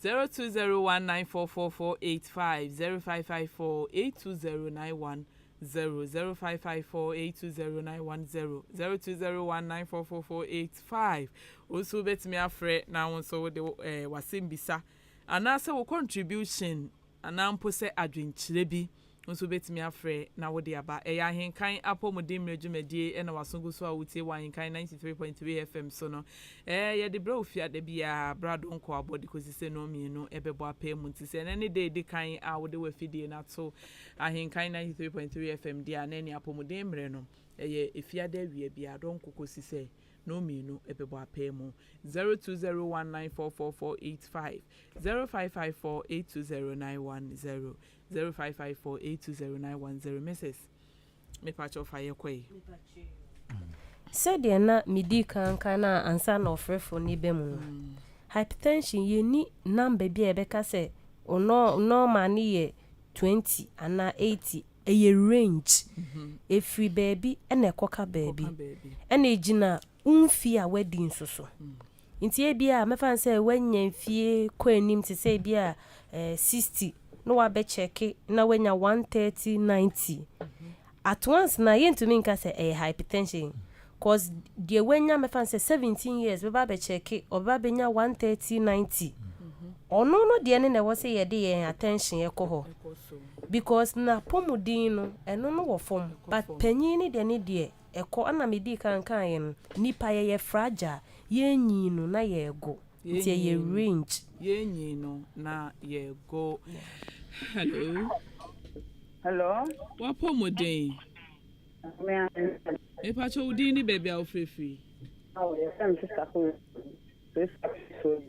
0201944485, 0554820910, 0554820910, 0201944485. Wo nso wobɛtumi afrɛ na wo nso wode eh, w'asɛmbisa anaasɛ wo contribution anaa mpo sɛ adwenkyerɛ bi nso wobɛtumi afrɛ na wode aba. Ɛyɛ Ahenkan Apɔmuden Mmerɛ dwumadie na w'aso gu so a wotie wɔ Ahenkan 93.3 FM so no. Ɛɛ yɛde brɛ wo fiada biara berɛ a dɔnkɔ abɔ de kɔsi sɛ nnɔnmienu ɛbɛbɔ apaa mu. Nti sɛ ɛnnɛ ne da a ɛdi kan a wode w'afidie no ato Ahenkan 93.3 FM deɛ a, na ɛne Apɔmuden Mmerɛ no. Ɛyɛ Efiada awia biara dɔnkɔ kɔsi sɛ nnɔnmienu ɛbɛbɔ apaa mu. 0201944485, 0554820910. 0554820910 Mrs. Mepakyɛw fa yɛ kɔ yi. Sɛdeɛ na medii kan ka no a ansa na ɔfrɛfoɔ no reba mu no, hypertension yɛnni number bi a yɛbɛka sɛ wo normal no yɛ 20 anaa 80, ɛyɛ range. Ɛfiri baabi na ɛkɔka baabi. Ɛna ɛgyina wo mfie a woadi nso so. Nti ebia mɛfa no sɛ woanya mfie kɔ anim te sɛ ebia 60 na woabɛ check na woanya 130 90. At once na yɛntumi nka sɛ ɛyɛ hypertension cause deɛ woanya mɛfa no sɛ 17 years bɛba abɛ check ɔbɛba abɛnya 130 90. Ɔno no deɛ no na ɛwɔ sɛ yɛde yɛn attention ɛkɔ hɔ because n'apɔmuden no ɛno no wɔ fam but panyin no deɛ ne deɛ Ɛkɔ, ɛna medii kan kaeɛ no, nnipa yɛyɛ fragile, yɛnyin no na yɛrego, nti ɛyɛ range. Yɛnyin no na yɛrego. Hello. Hello. W'apɔmuden? Mepakyɛ wo din ne baabi a wofrɛ firi? Oh, yɛfrɛ me Sister Koos. Sister Koos.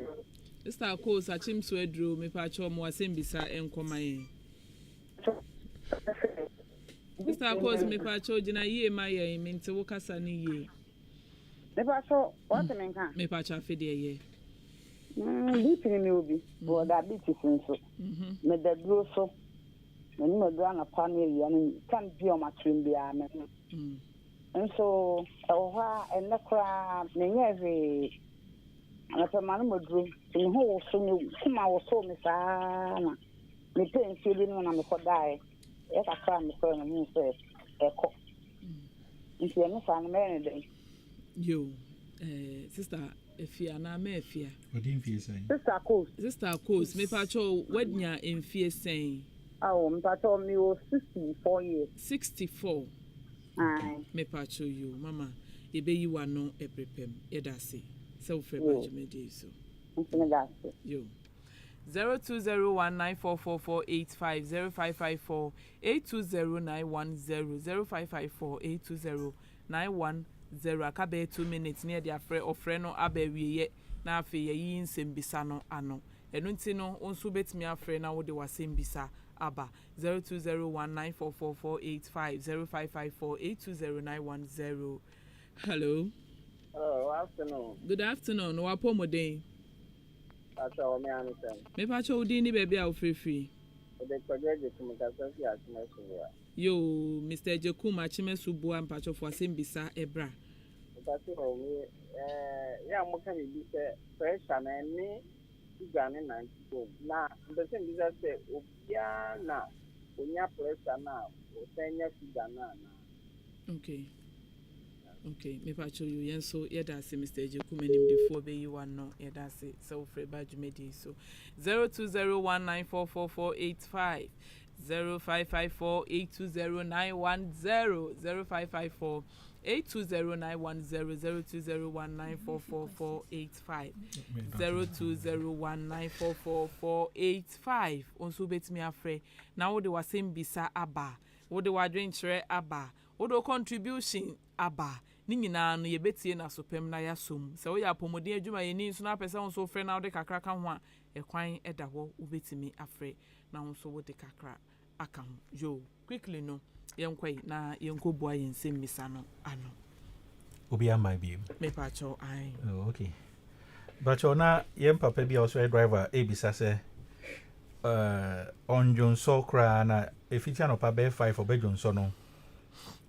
Sister Koos, Akyemso Aduro, mepakyɛ mo asɛmbisa nkɔma yɛn. Sister Akos mepakyɛw gyina yie ma yɛn mente wo kasa no yie. Mepakyɛw, wate me nka? Mepakyɛw, afe deɛ yɛ. BP no mewɔ bi, mewɔ diabetes nso. Meda duro so. Menom aduro anɔpa ne awia ne time bi a wɔakyerɛ me biara menom. Nso ɛwɔ hɔ a ɛnnɛ koraa menyɛɛ hwee. Anɔpa manom aduro nti me ho woso me koma wosow me saa na mepɛ nsuo bi nom na mekɔdaeɛ. Ɛyɛ kakra a mesɔre no mehu sɛ ɛkɔ. Nti ɛno saa no mɛyɛ no dɛn? Yo, eh, sister Afia anaa mɛ Afia? Ɔdi mfie sɛn? Sister Kos. Sister Kos, mepakyɛw wanya mfie sɛn? Awo, mepakyɛw mewɔ 64 years. 64. Ae. Mepakyɛw yo, mama yɛbɛyi w'ano ɛbere pɛm. Yɛda ase sɛ wofrɛ ba dwumadie yi so. Nso meda ase. Yo. 0201944485, 0554 820910, 0554 820910. Aka bɛyɛ 2 minutes ne yɛde afrɛ ɔfrɛ no aba awieɛ na afei yɛyiyi nsɛmbisa no ano. Ɛno nti no, wo nso wobɛtumi afrɛ na wode w'asɛmbisa aba. 0201944485, 0554 820910. Hello. Hello, afternoon. Good afternoon. Wapɔmuden? Pastor, wɔ me ano sɛm. Mepakyɛ, wo din ne baabi a wofirifiri? Mede Kwadwo Agyekum kasa fi Akyemaso Bua. Yo, Mr Agyekum, Akyemaso Bua, mpakyɛfo asɛm bisa ɛbra. Mpakyɛ wɔ me yɛ a moka biribi sɛ pressure na ɛne sugar ne nante bom, na mpɛ sɛ mbisa sɛ obiara na onya pressure no a ɔsan nya sugar no anaa? Okay, mepakyɛ yo, yɛn nso yɛda ase, Mr Agyekum. Animdefoɔ bɛyi w'ano. Yɛda ase sɛ wofrɛ ba dwumadie so. 0201944485, 0554 820910, 0554 820910, 0201944485, 0201944485. Wo nso wobɛtumi afrɛ na wode w'asɛm bisa aba, wode w'adwenkyerɛ aba, wode wo contribution aba. Ne nyinaa no yɛbɛtie n'asopɛm na yɛasom. Sɛ woyɛ apɔmuden adwumayɛni nso na apɛ sɛ wo nso wofrɛ na wode kakra ka ho a, ɛkwan ɛda hɔ, wobɛtumi afrɛ na wo nso wode kakra aka ho. Yo, quickly no, yɛnkɔe na yɛnkɔbua yɛn nsɛm mmisa no ano. Obi ama bi. Mepakyɛw, ae. Oh, okay. Bakyɛw, na yɛn papa bi a ɔso yɛ driver ebisa sɛ ɔndwonsɔ koraa na efiti anɔpa bɛyɛ 5 ɔbɛdwonsɔ no,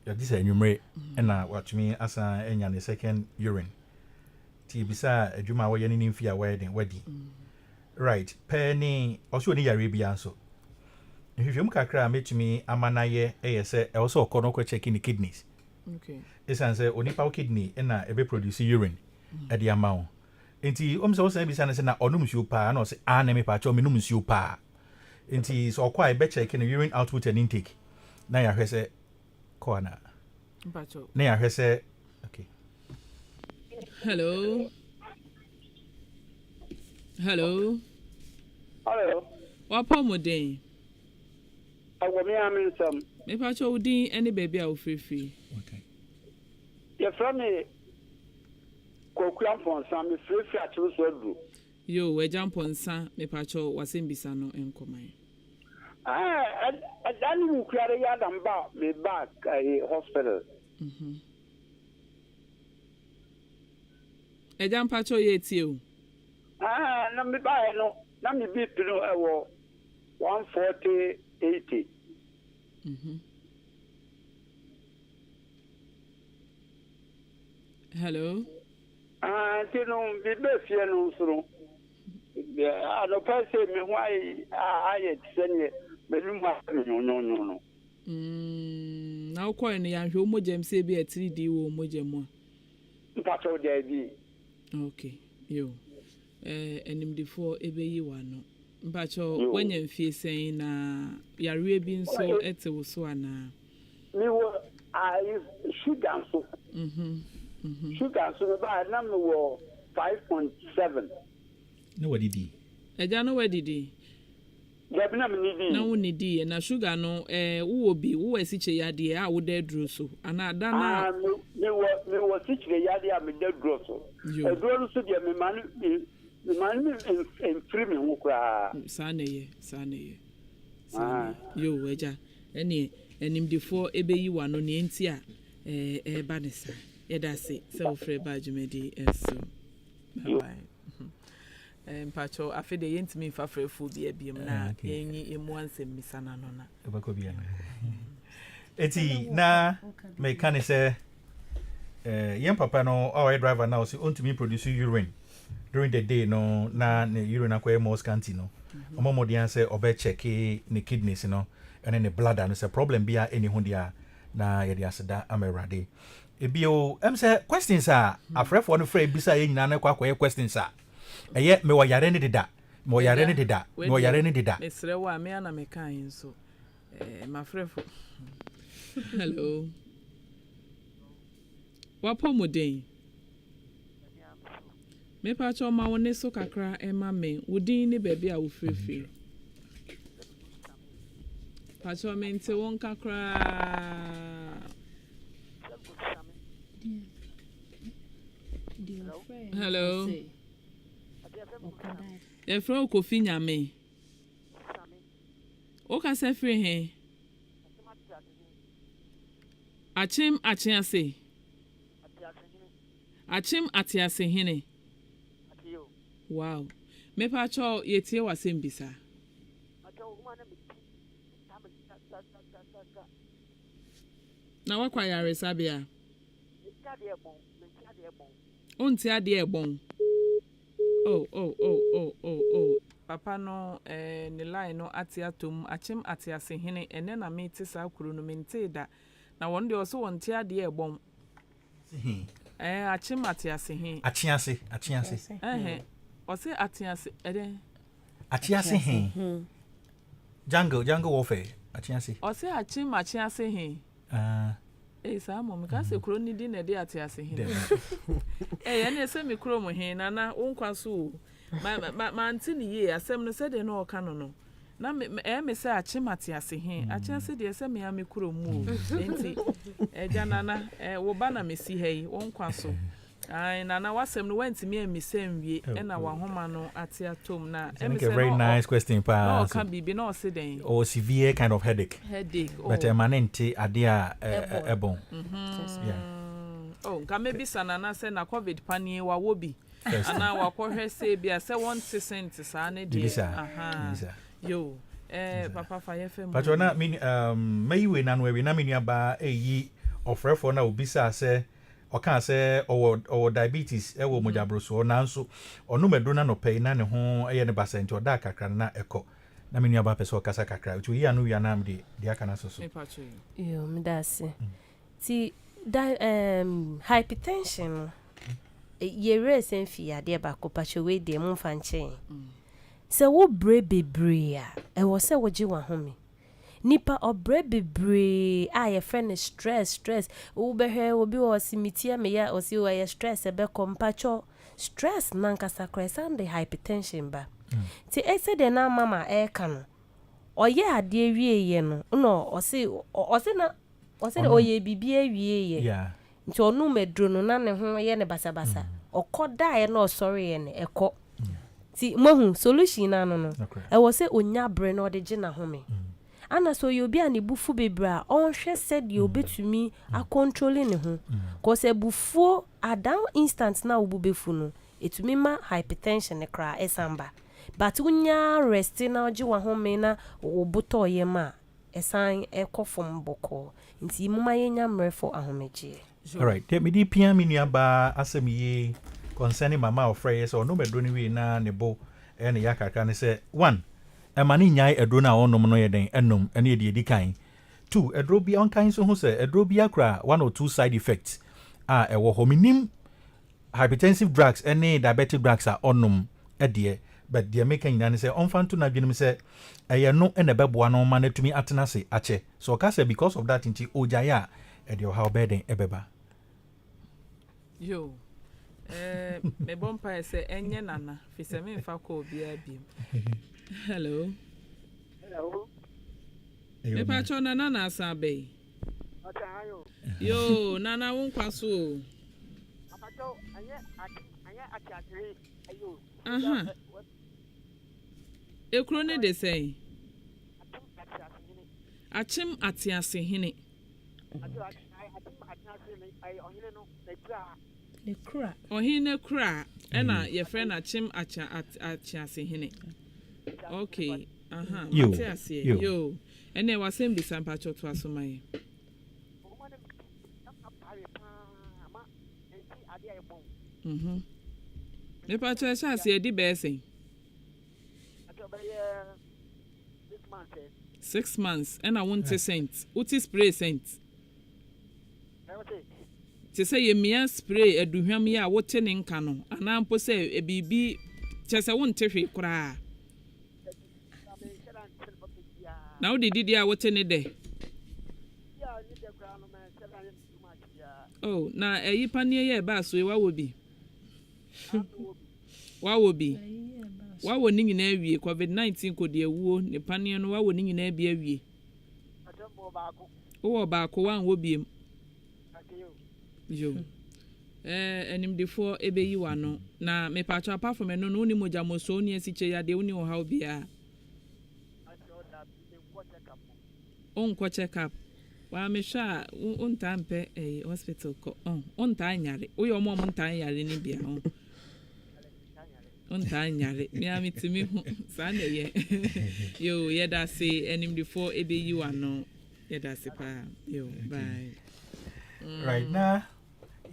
yɛgye sɛ anwummere ɛna watumi asan anya ne second urine. Nti ebisa adwuma a wɔyɛ ne ne mfi a wɔyɛ den wadi. Right, pɛɛ ne ɔso oni yare biara nso. Nhwehwɛmu kakra a mɛtumi ama no ayɛ ɛyɛ sɛ ɛwɔ sɛ ɔkɔ no kɔ check ne kidneys. Ɛsiane sɛ onipa wo kidney ɛna ɛbɛ produce urine ɛde ama wo. Nti ɔm sɛ wosan bisa no sɛ na ɔnom nsuo paa, na ɔsɛ a na mepa kyɛw, menom nsuo paa. Nti sɛ ɔkɔ a, ɛbɛkyɛke no urine output and intake na yɛahwɛ sɛ kɔ ana Mpakyɛw. na yɛahwɛ sɛ okay. Hello, hello. Hello. Wapɔmuden? Ɛwɔ me ame nsɛm. Mepakyɛw, wo din ne baabi a wofirifiri? Okay. Yɛfrɛ me Kwaku Mpɔnsa, mefirifiri Akyem so Aduro. Yo, Agya Mpɔnsa, mepakyɛw, wasɛm bisa no nkɔman. Ɛda ne wukuare yɛ adam ba me ba hospital. Agya, mpakyɛw, yɛ tie o. Na mebaeɛ no na me BP no ɛwɔ 140/80. Hello. Nti no mebɛ fie no nso no, anɔpa sɛ me ho ayɛ te sɛ neɛ m'anim ayɛ me nwonwonwo no. Na wokɔɛ no, yɛanhwɛ wo mogya mu sɛ ebi atiridii wɔ wo mogya mu a? Mpakyɛw, daabi. Okay, yo, animdifoɔ ɛbɛyi w'ano. Mpakyɛw, woanya mfie sɛn, na yareɛ bi nso te wo so anaa? Mewɔ sugar nso. Sugar nso mebaa na mewɔ 5.7. Na wadidi? Agya, no wadidi? Dabi, na menidi. Na wonnidi yɛ. Na sugar no, wowɔ bi, wowɔ asikyire yadeɛ a woda aduro so anaa da na Ah, mewɔ sikyire yadeɛ a meda duro so. Aduro no so deɛ, mema no mfiri me ho koraa. Saa na ɛyɛ, saa na ɛyɛ, saa na ɛyɛ. Yo, agya, ɛneɛ animdifoɔ ɛbɛyi w'ano neɛ nti a ɛɛba ne saa. Yɛda ase sɛ wofrɛ baa dwumadi so. Bye bye. Eh, mpakyɛw afe deɛ yɛntumi mfa frɛfoɔ bi abiom na eh, yɛnyi yɛmmua nsɛmmisa no ano na ɛbɛkɔ bia no ɛti na meka ne sɛ eh, yɛn papa no a ɔyɛ driver na ɔsɛ ɔntumi produce urine during the day no na ne urine akɔyɛ more scanty no mhm. ɔmɔ mmɔden sɛ ɔbɛkyɛke ne kidneys no ɛne ne bladder no sɛ problem bia ɛni ho deɛ a na yɛde aseda ama Awurade. Ebio, ɛm sɛ questions a afrɛfoɔ no frɛ bisa yɛ nyinaa no kɔ akɔyɛ questions a ɛyɛ mewɔ yare ne deda, mewɔ yare ne deda, mewɔ yare ne deda. Mesrɛ wo a, me ara na mekae nso. Eh, mafrɛfo. Hello. W'apɔmuden? Mepakyɛw ma wo nne so kakra ma me. Wo din ne baabi a wofirifiri. Pakyɛw mente wo nka koraa. Hello. Yɛfrɛ wo Kofi Nyame. Wokasa firi he? Akyem Akyease. Akyem Atease hene. Wow. Mepakyɛw yɛtie w'asɛm bisa. Na wakɔ ayaresabea. Wonte adeɛ ɛbɔn. Oh oh oh oh oh oh. Papa no eh ne line no ate atɔ mu. Akyem Atease hene ɛnɛ na mete saa kuro no mentee da. Na wɔn deɛ ɔse wɔnte adeɛ ɛbɔn. He. Ɛɛ akyem atease he. Akyease, akyease. Ɛhɛ, ɔse atease, ɛdɛn? Akyease he. Jungle, jungle warfare, akyease. Ɔse akyem akyease he. Ah. Ei saa mmom, meka sɛ kuro no din na ɛde atease he. Ei ɛneɛ sɛ me kurom he, Nana, wo nkwa so o. Ma, ma, mante no yie, asɛm no sɛdeɛ na ɔreka no no. Na me, ɛyɛ me sɛ akye mate ase he, akye ase deɛ sɛ me ara me kurom mu o. Enti, Agya Nana, eh, wo ba na mesi ha yi, wo nkwa so. Ae, Nana, w'asɛm no woantumi ammisa anwie, ɛna w'ahoma no ate atom. Na ɛyɛ me sɛ very na nice question na paa ɔka so. biribi, na ɔse dɛn? Ɔwɔ severe kind of headache. Headache, oh. But ɛma ne nte adeɛ a ɛbɔn. Yeah. Oh, nka mɛbisa Nana sɛ na covid paneɛ wawɔ bi? First. Anaa wakɔhwɛ sɛ ebia sɛ wɔnte sɛnte saa ne Biribi deɛ saa. ahaa Biribi saa. yo eh, papa fa yɛ fɛ mu Patrɔ na me um, mɛyi wei n'ano awie na me nua baa ɛyi ɔfrɛfoɔ no a obisaa sɛ ɔkaa sɛ ɔwɔ ɔwɔ diabetes ɛwɔ mogyaborosoɔ nanso ɔnom aduro no anɔpa yi na ne ho ɛyɛ ne basa nti ɔdaa kakra no na ɛkɔ na me nua baa pɛ sɛ ɔkasa kakra nti oyi ano wie a na mede deɛ aka no asɔ so. Mepa kyɛw yi. Yo, meda ase. Nti di um, hypertension no Yɛ werɛ san fi adeɛ baako pakyɛ wei deɛ momfa nkyɛ yɛn. Sɛ wo brɛ bebree a, ɛwɔ sɛ wogye w'ahome. Nipa ɔbrɛ bebree a yɛfrɛ no stress stress, wobɛhwɛ obi wɔ hɔ ɔse me ti yɛ me ya, ɔse oh ɛyɛ stress ɛbɛkɔ, mpakyɛw stress no ankasa koraa ɛsan de hypertension ba. Nti sɛdeɛ na mama ɛreka no, ɔyɛɛ adeɛ wieeɛ no na ɔse ɔse na Ɔsɛ dɛ ɔyɛɛ biribi awieeɛ nti ɔnom aduro no na ne ho yɛ no basabasa. Ɔkɔ daeɛ na ɔsɔreeɛ no ɛkɔ. Nti moahu solution no ano no, ɛwɔ sɛ ɔnya berɛ na ɔde gye n'ahome. Ana sɛ ɔyɛ obi a ne bo fu bebree a, ɔnhwɛ sɛdeɛ ɔbɛtumi akɔntroli ne ho. Cause abufuo at that instant no a wo bo bɛfu no, ɛtumi ma hypertension no koraa ɛsan ba. But wonya rest na wogye w'ahome na wo bo tɔ wo yam a, ɛsan kɔ fam bɔkɔɔ. Nti momma yɛnya mmerɛ for ahomegyeɛ. Alright, deɛ mede pia me nua baa asɛm yi concerning mama a ɔfrɛeɛ sɛ ɔnom aduro no wie na ne bo ɛyɛ ne ya kakra ne sɛ, one, ɛma no nnyae aduro no a ɔnom no yɛ dɛn ɛnom, ɛno yɛ deɛ ɛdi kan. Two, aduro bi, ɔnkae nso ho sɛ aduro biara kura one or two side effects a ɛwɔ hɔ. Mennim hypertensive drugs ne diabetic drugs a ɔnom deɛ, but deɛ meka nyinaa ne sɛ ɔmfa nto n'adwenem sɛ ɛyɛ no na ɛbɛboa no ma no atumi atena ase akyɛ. Sɛ ɔka sɛ because of that nti ɔgyae a, ɛde ɔhaw bɛyɛ dɛn ɛbɛba. Yo, eh, mebɔ mpaeɛ sɛ ɛnyɛ Nana, firi sɛ memfa call biara biom. Hello. Hello. Mepakyɛw Nana na asan aba yi. Yoo nana wo nkwa so o. Aha. Ekuro ne de sɛn? Akyem atease hene. Ne kura. Ɔhene no kura ɛna yɛfrɛ no Akyem Akyeasehene. Ok, aha, mate aseɛ. Yoo, ɛnneɛ w'asɛm bisa, mpakyɛw toa so ma yɛn. Mhm. Mepakyɛw ɛhyɛ aseɛ ɛdi bɛyɛ sɛn? 6 months ɛna wonte scent, wote spray scent? Te sɛ yɛmia spray aduhwam yi a wote ne nka no anaa mpo sɛ biribi kyerɛ sɛ wonte hwee koraa. Na wode didi a wote ne dɛ? Oh, na ɛyi paneɛ yi a ɛbaa so yi wawɔ bi? Wawɔ bi? Wawɔ ne nyinaa awie? Covid-19 kɔdiawuo ne paneɛ no wawɔ ne nyinaa bi awie? Wowɔ baako woanwɔ biem? Yo. Eh, animdefoɔ ɛbɛyi w'ano. Na mepatwɔ apart from ɛno no wonni mogya mosoɔ, wonni asikyire yadeɛ, wonni ɔhaw biara? Wonkɔ check up? Waa mehwɛ a wontaa mpɛ ɛyi hospital kɔ oh, wontaa nyare. Woyɛ ɔmo a ɔmo ntaa nyare no bi a oh. Wontaa nyare. Me ara metumi hu. Saa na ɛyɛ. Yo, yɛda ase animdefoɔ ɛbɛyi w'ano. Yɛda ase paa. Yo, bye. Right na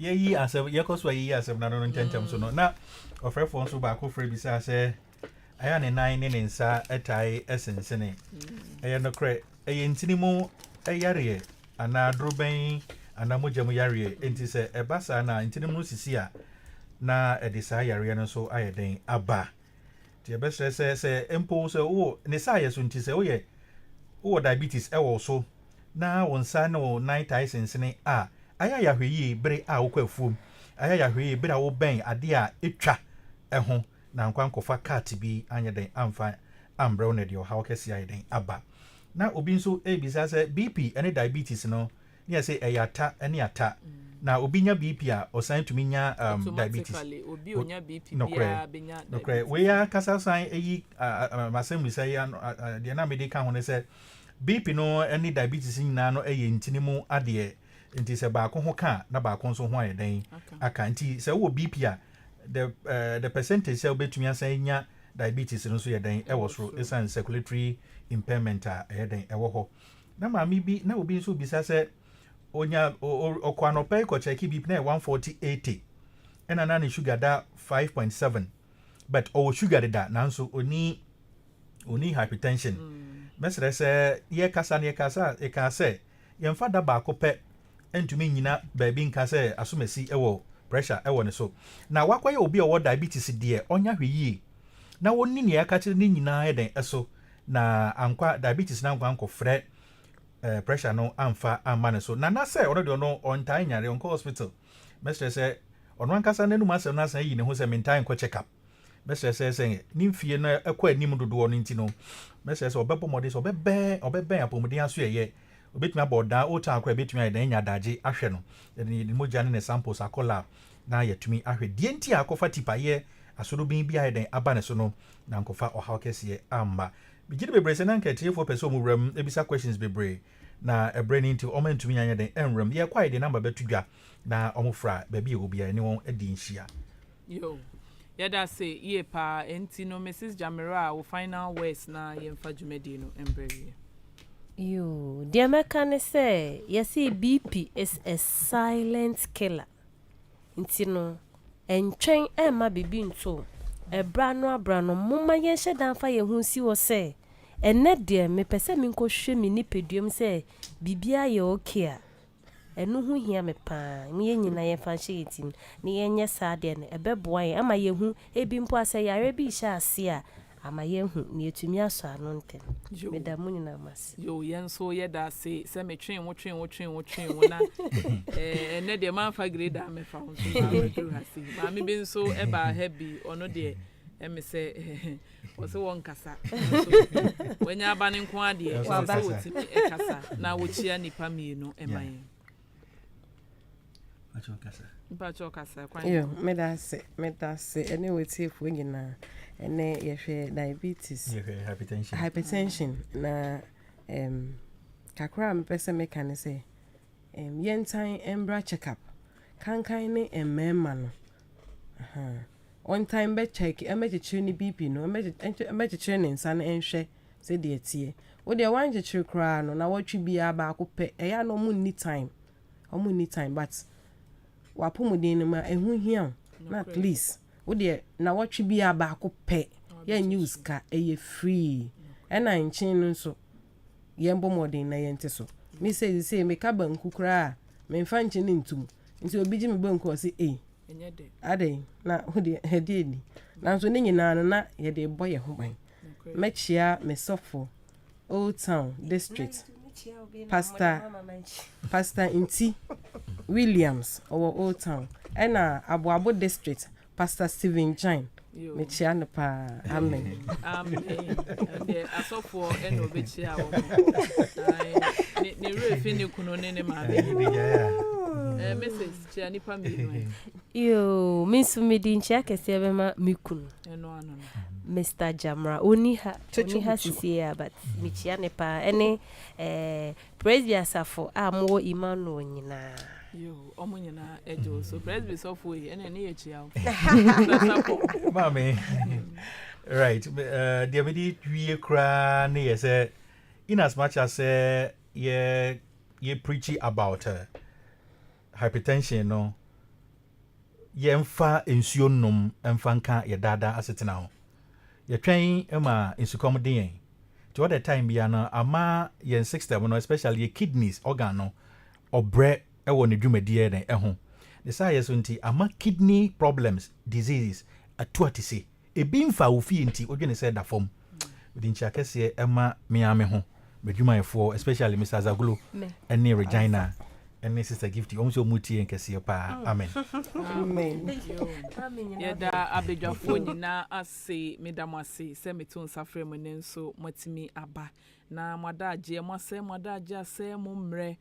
yɛyi asɛm yɛkɔ so a yɛyi asɛm no ano no ntɛntɛm so no na ɔfrɛfoɔ nso baako frɛ bisaa sɛ ɛyɛ a ne nan ne ne nsa tae sensene. Ɛyɛ nokorɛ ɛyɛ ntini mu yareɛ anaa dorobɛn anaa mogya mu yareɛ nti sɛ ɛba saa na ntini mu no sisi a na ɛde saa yareɛ no nso ayɛ dɛn aba. Nti yɛbɛsrɛ sɛ sɛ mpo sɛ wowɔ ne saayɛ so nti sɛ woyɛ wowɔ diabetes ɛwɔ wo so na wo nsa ne wo nan tae sensene a, ayɛ a yɛ ahwɛyie bere a wokɔ afuom, ayɛ a yɛ ahwɛyie bere a wobɛn adeɛ a ɛtwa ho na ankɔ ankɔfa cut bi anyɛ dɛn amfa ambrɛ wo na ɛde ɔhaw kɛseɛ ayɛ dɛn aba. Na obi nso ɛrebisa sɛ BP ne diabetes no ne yɛ sɛ ɛyɛ ata ne ata na obi nya BP a ɔsan tumi nya diabetes. Automatically obi onya BP Nokorɛ, biara bɛnya nokorɛ. diabetes. Wei ankasa san yi m'asɛmmisa yi ano, deɛ na mede ka ho ne sɛ BP no ne diabetes nyinaa no yɛ ntini mu adeɛ nti sɛ baako ho ka a na baako nso ho ayɛ dɛn aka. Nti sɛ wowɔ BP a the percentage sɛ wobɛtumi asan anya diabetes no nso yɛ dɛn ɛwɔ soro ɛsiane circulatory impairment a ɛyɛ dɛn ɛwɔ hɔ. Na maame bi na obi nso bisa sɛ onya ɔkɔ anɔpa yi kɔ kyɛke BP na ɛyɛ 140 80 ɛna na ne sugar da 5.7 but ɔwɔ sugar deda nanso oni hypertension. Mɛsrɛ sɛ yɛkasa no yɛkasa yɛka sɛ yɛmfa da baako pɛ ntumi nyina baabi nka sɛ asomasi ɛwɔ pressure ɛwɔ ne so. Na wakɔyɛ obi a ɔwɔ diabetes deɛ ɔnya hwɛ yie na wɔnni nea ɛka kyerɛ ne nyinaa yɛ dɛn ɛso na ankwa diabetes na ankwa ankɔfrɛ pressure no amfa amma ne so. Na na sɛ ɔno deɛ ɔno ɔntaa nyare ɔnkɔ hospital, mɛsrɛ sɛ ɔno ankasa n'anum asɛm no asan ayi ne ho sɛ mentaa nkɔ check up. Mɛsrɛ sɛ ne mfie no ɛkɔ anim dodoɔ no nti no mɛsrɛ sɛ ɔbɛbɔ mmɔden sɛ ɔbɛbɛn apɔmuden aso ɛyɛ obɛtumi abɔ ɔdan old town koraa obɛtumi ayɛ dan anya adagye ahwɛ no yɛde ne mogya ne ne samples akɔ lab na yɛtumi ahwɛ deɛ nti a akɔfa tipayɛ asorobin bi ayɛ dan aba ne so no na nkɔfa ɔhaw kɛseɛ amma. Megye de bebree sɛ na nka atiefoɔ pɛ sɛ ɔmo wura mu ebisa questions bebree na ɛbrɛ ne nti ɔmo ntumi anyɛ den ɛnwura mu. Yɛkɔ a yɛde number bɛto dwa na ɔmo fra baabi a ɛwɔ biara ne wɔn adi nhyia. Yo, yɛda ase yie paa. Enti no Mrs Jamira, wo final words na yɛmfa dwumadie no mbrɛ wie. Yo, deɛ mɛka ne sɛ yɛse BP is a silent killer. Nti no ɛntwɛn ɛmma biribi nto ɛbra no abra no momma yɛnhyɛ dan fa yɛn ho nsi hɔ sɛ ɛnɛ deɛ mepɛ sɛ menkɔhwɛ me nipaduam sɛ biribiara yɛ okay a ɛno ho hia me paa. Yɛn nyinaa yɛmfa nhyɛ yɛn tirim na yɛnyɛ saa deɛ no ɛbɛboa yɛn ama yɛhu ebi mpo a sɛ yare bi hyɛ ase a ama yɛhu na yɛtumi asɔ ano ntɛm. Meda mo nyinaa mo ase. Yo, yɛn nso yɛda ase sɛ metwee wo twee wo twee wo twee wo na ɛnɛ deɛ mamfa grader mɛfa wo nso maabɛduru ha sei. Maame bi nso ɛbaa ha bi, ɔno deɛ ɛme sɛ ɔsɛ wɔnkasa nso wanya aba ne nko adeɛ Ɛsɛ ɔsɛ sɛ ɔkasa. wɔtumi ɛkasa na wɔkyia nnipa mmienu ɛma yɛn. Mpakyɛ ɔkasa kwan. Yo, meda ase ɛne wɔtiefoɔ nyinaa. Ɛnɛ yɛhwɛ diabetes. Yɛhwɛ hypertension. Hypertension na kakra a mepɛ sɛ meka ne sɛ Yɛntan mbra check up. Kankan ne mmarima no. Ahaa. Ɔntan bɛ check, ɛmmɛkyekyere ne BP no, ɛmmɛkyekyere ne nsa no nhwɛ sɛdeɛ ɛteɛ. Wo deɛ woankyekyere koraa no, nawɔtwe biara baako pɛ, ɛyɛ a na ɔmo nni time. Ɔmo nni time, but w'apɔmuden no ma ɛho hia wo. Na at least, wo deɛ nawɔtwe biara baako pɛ, yɛnnye wo sika, ɛyɛ free. Ɛna nkyen no nso, yɛmbɔ mmɔden na yɛnte so. Me seisei meka banku koraa a, memfa nkyene nto mu. Nti obi gye me banku a ɔse ei, adɛn na wo deɛ ɛdeɛn ni? Nanso ne nyinaa no na yɛde rebɔ yɛn ho ban. Mɛkyea me sɔfo Old Town District Pastor Pastor Nti Williams ɔwɔ Old Town ɛna Aboabo District Pastor Stephen Gyan mekyea no paa amen. Amen. Ɛndeɛ asɔfoɔ ɛna ɔbɛkyia wɔn. Ne werɛ fi ne kunu ne ne maame. Eh, Mrs. Kyia nipa mmienu ɛ. Yoo, me nso mede nkyia kɛseɛ bɛma me kunu. Ɛno ano no. Mr. Jamra, ɔni ha, ɔni ha sisie a, but mekyia ne paa. Ɛne eh, Presby asafo a mowɔ Emmanuel nyinaa. Yoo, ɔmo nyinaa ɛgye wo so. Presby sɔfoɔ yi, ɛne ne yɛ kyia wo. Maame, right, uh, deɛ mede wie koraa ne yɛ sɛ, in as much as sɛ yɛ yɛ preachy about uh, hypertension no, yɛmfa nsuo nnom mfa nka yɛ daadaa asetena ho. Yɛtwɛn ma nsukɔm de yɛn. Nti all the time bia no ama yɛn system no, especially yɛ kidneys organ no, ɔbrɛ wɔ ne dwumadie no ho. Ne saa yɛ so nti ama kidney problems, diseases atu atese. Ebi mfa wo fie nti wodwene sɛ ɛda fam. Mede nkyia kɛseɛ ɛma me ara me ho, m'adwumayɛfoɔ especially Mister Azaglo ɛne Regina ɛne Sister Gifty, wɔn nso wɔn tie yɛn kɛseɛ paa. Amen. Amen. Yɛda abadwafoɔ nyinaa ase. Meda mo ase sɛ meto nsa frɛ mo nnɛ nso moatumi aba. Na mo adagyeɛ, moasɛe mo adagyeɛ asɛe mo mmerɛ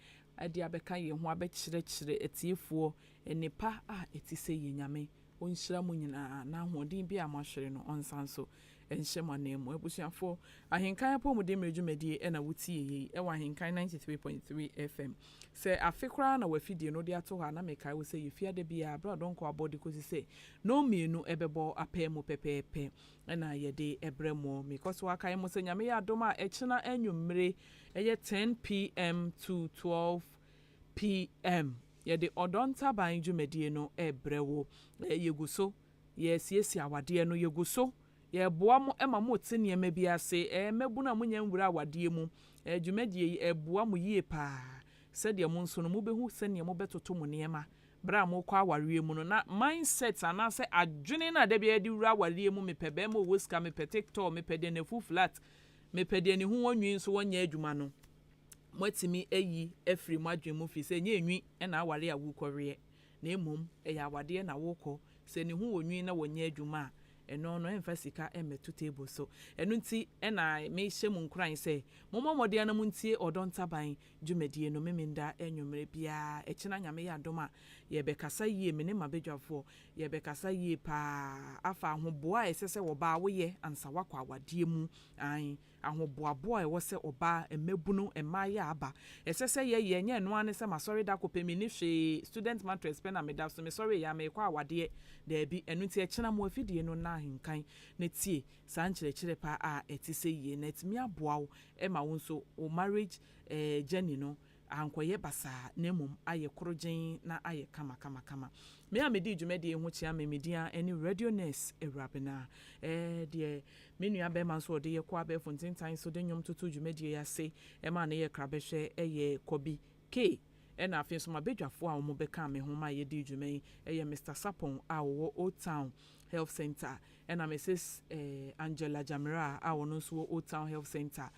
de abɛka yɛn ho abɛkyerɛkyerɛ atiefoɔ nnepa a ɛte sɛ yɛn Nyame. Ɔnhyira mo nyinaa na ahoɔden biara a moahwere no ɔnsan so nhyɛ mo ananmu. Abusuafoɔ, Ahenkan Apɔmuden Mmerɛ dwumadie na wotie yei wɔ Ahenkan 93.3 FM. Sɛ afe koraa na w'afidie no wode ato hɔ a na mekae wo sɛ yɛfia da biara berɛ a dɔnkɔ abɔ de kɔsi sɛ nnɔnmienu bɛbɔ apaa mu pɛpɛɛpɛ na yɛde brɛ mo. Mekɔ so akae mo sɛ Nyame yɛ adom a ɛkyena anwummere ɛyɛ 10 PM to 12 PM. Yɛde Ɔdɔ Ntaban dwumadie no rebrɛ wo. Yɛgu so yɛresiesie awadeɛ no, yɛgu so yɛreboa mo ma mote nneɛma bi ase. Mmabunu a monnya nwura awadeɛ mu, dwumadie yi ɛreboa mo yie pa ara sɛdeɛ mo nso no mobɛhu sɛdeɛ mobɛtoto mo nneɛma berɛ a morekɔ awareɛ mu no. Na mindset anaasɛ adwene no a da biara yɛde wura awareɛ mu, mepɛ barima a ɔwɔ sika, mepɛ tiktok, mepɛ deɛ n'afu flat, mepɛ deɛ ne ho wɔ nwi nso wɔnyɛ adwuma no, moatumi ayi afiri mo adwene mu firi sɛ ɛnyɛ nwi na aware a worekɔweɛ na mmom ɛyɛ awadeɛ na worekɔ. Sɛ ne ho wɔ nwi na wɔnyɛ adwuma a, ɛno no ɛmfa sika mmɛto table so. Ɛno nti na mehyɛ mo nkuran sɛ mommɔ mmɔden ara na montie Ɔdɔ Ntaban dwumadie no Memenda anwummerɛ biara. Ɛkyena Nyame yɛ adom a, yɛrebɛkasa yie, me ne m'abadwafoɔ, yɛrebɛkasa yie pa ara afa ahoboa a ɛsɛ sɛ ɔbaa woyɛ ansa woakɔ awadeɛ mu. Aane. Ahoboaboa a ɛwɔ sɛ ɔbaa, mmabunu, mmaayɛ aba. Ɛsɛ sɛ yɛyɛ, ɛnyɛ ɛno ara ne sɛ masɔre da kɔpɛ menni hwee, student mattress pɛ na meda so, mesɔreeɛ ara merekɔ awadeɛ. Daabi, ɛno nti ɛkyena mo afidie no nna ahenkan na tie saa nkyerɛkyerɛ pa a ɛte sɛ yie na atumi aboa wo ma wo nso wo marriage journey no ankɔyɛ basaa na mmom ayɛ korogyenn na ayɛ kamakamakama. Me a medii dwumadie yi ho kyea me, me din ara ne Radio Nurse Awurabena. Ɛɛ deɛ me nua barima nso ɔde yɛ kɔ abɛɛfo ntentan so de nnwom toto dwumadie yi ase ma no yɛ krabɛhwɛ yɛ Kɔbi Kay. Ɛna afei nso m'abadwafoɔ a wɔbɛkaa me ho ma yɛdii dwuma yi yɛ Mister Sarpong a ɔwɔ Old Town Health Centre ɛna Misis Angela Gyamera a ɔno nso wɔ Old Town Health Centre.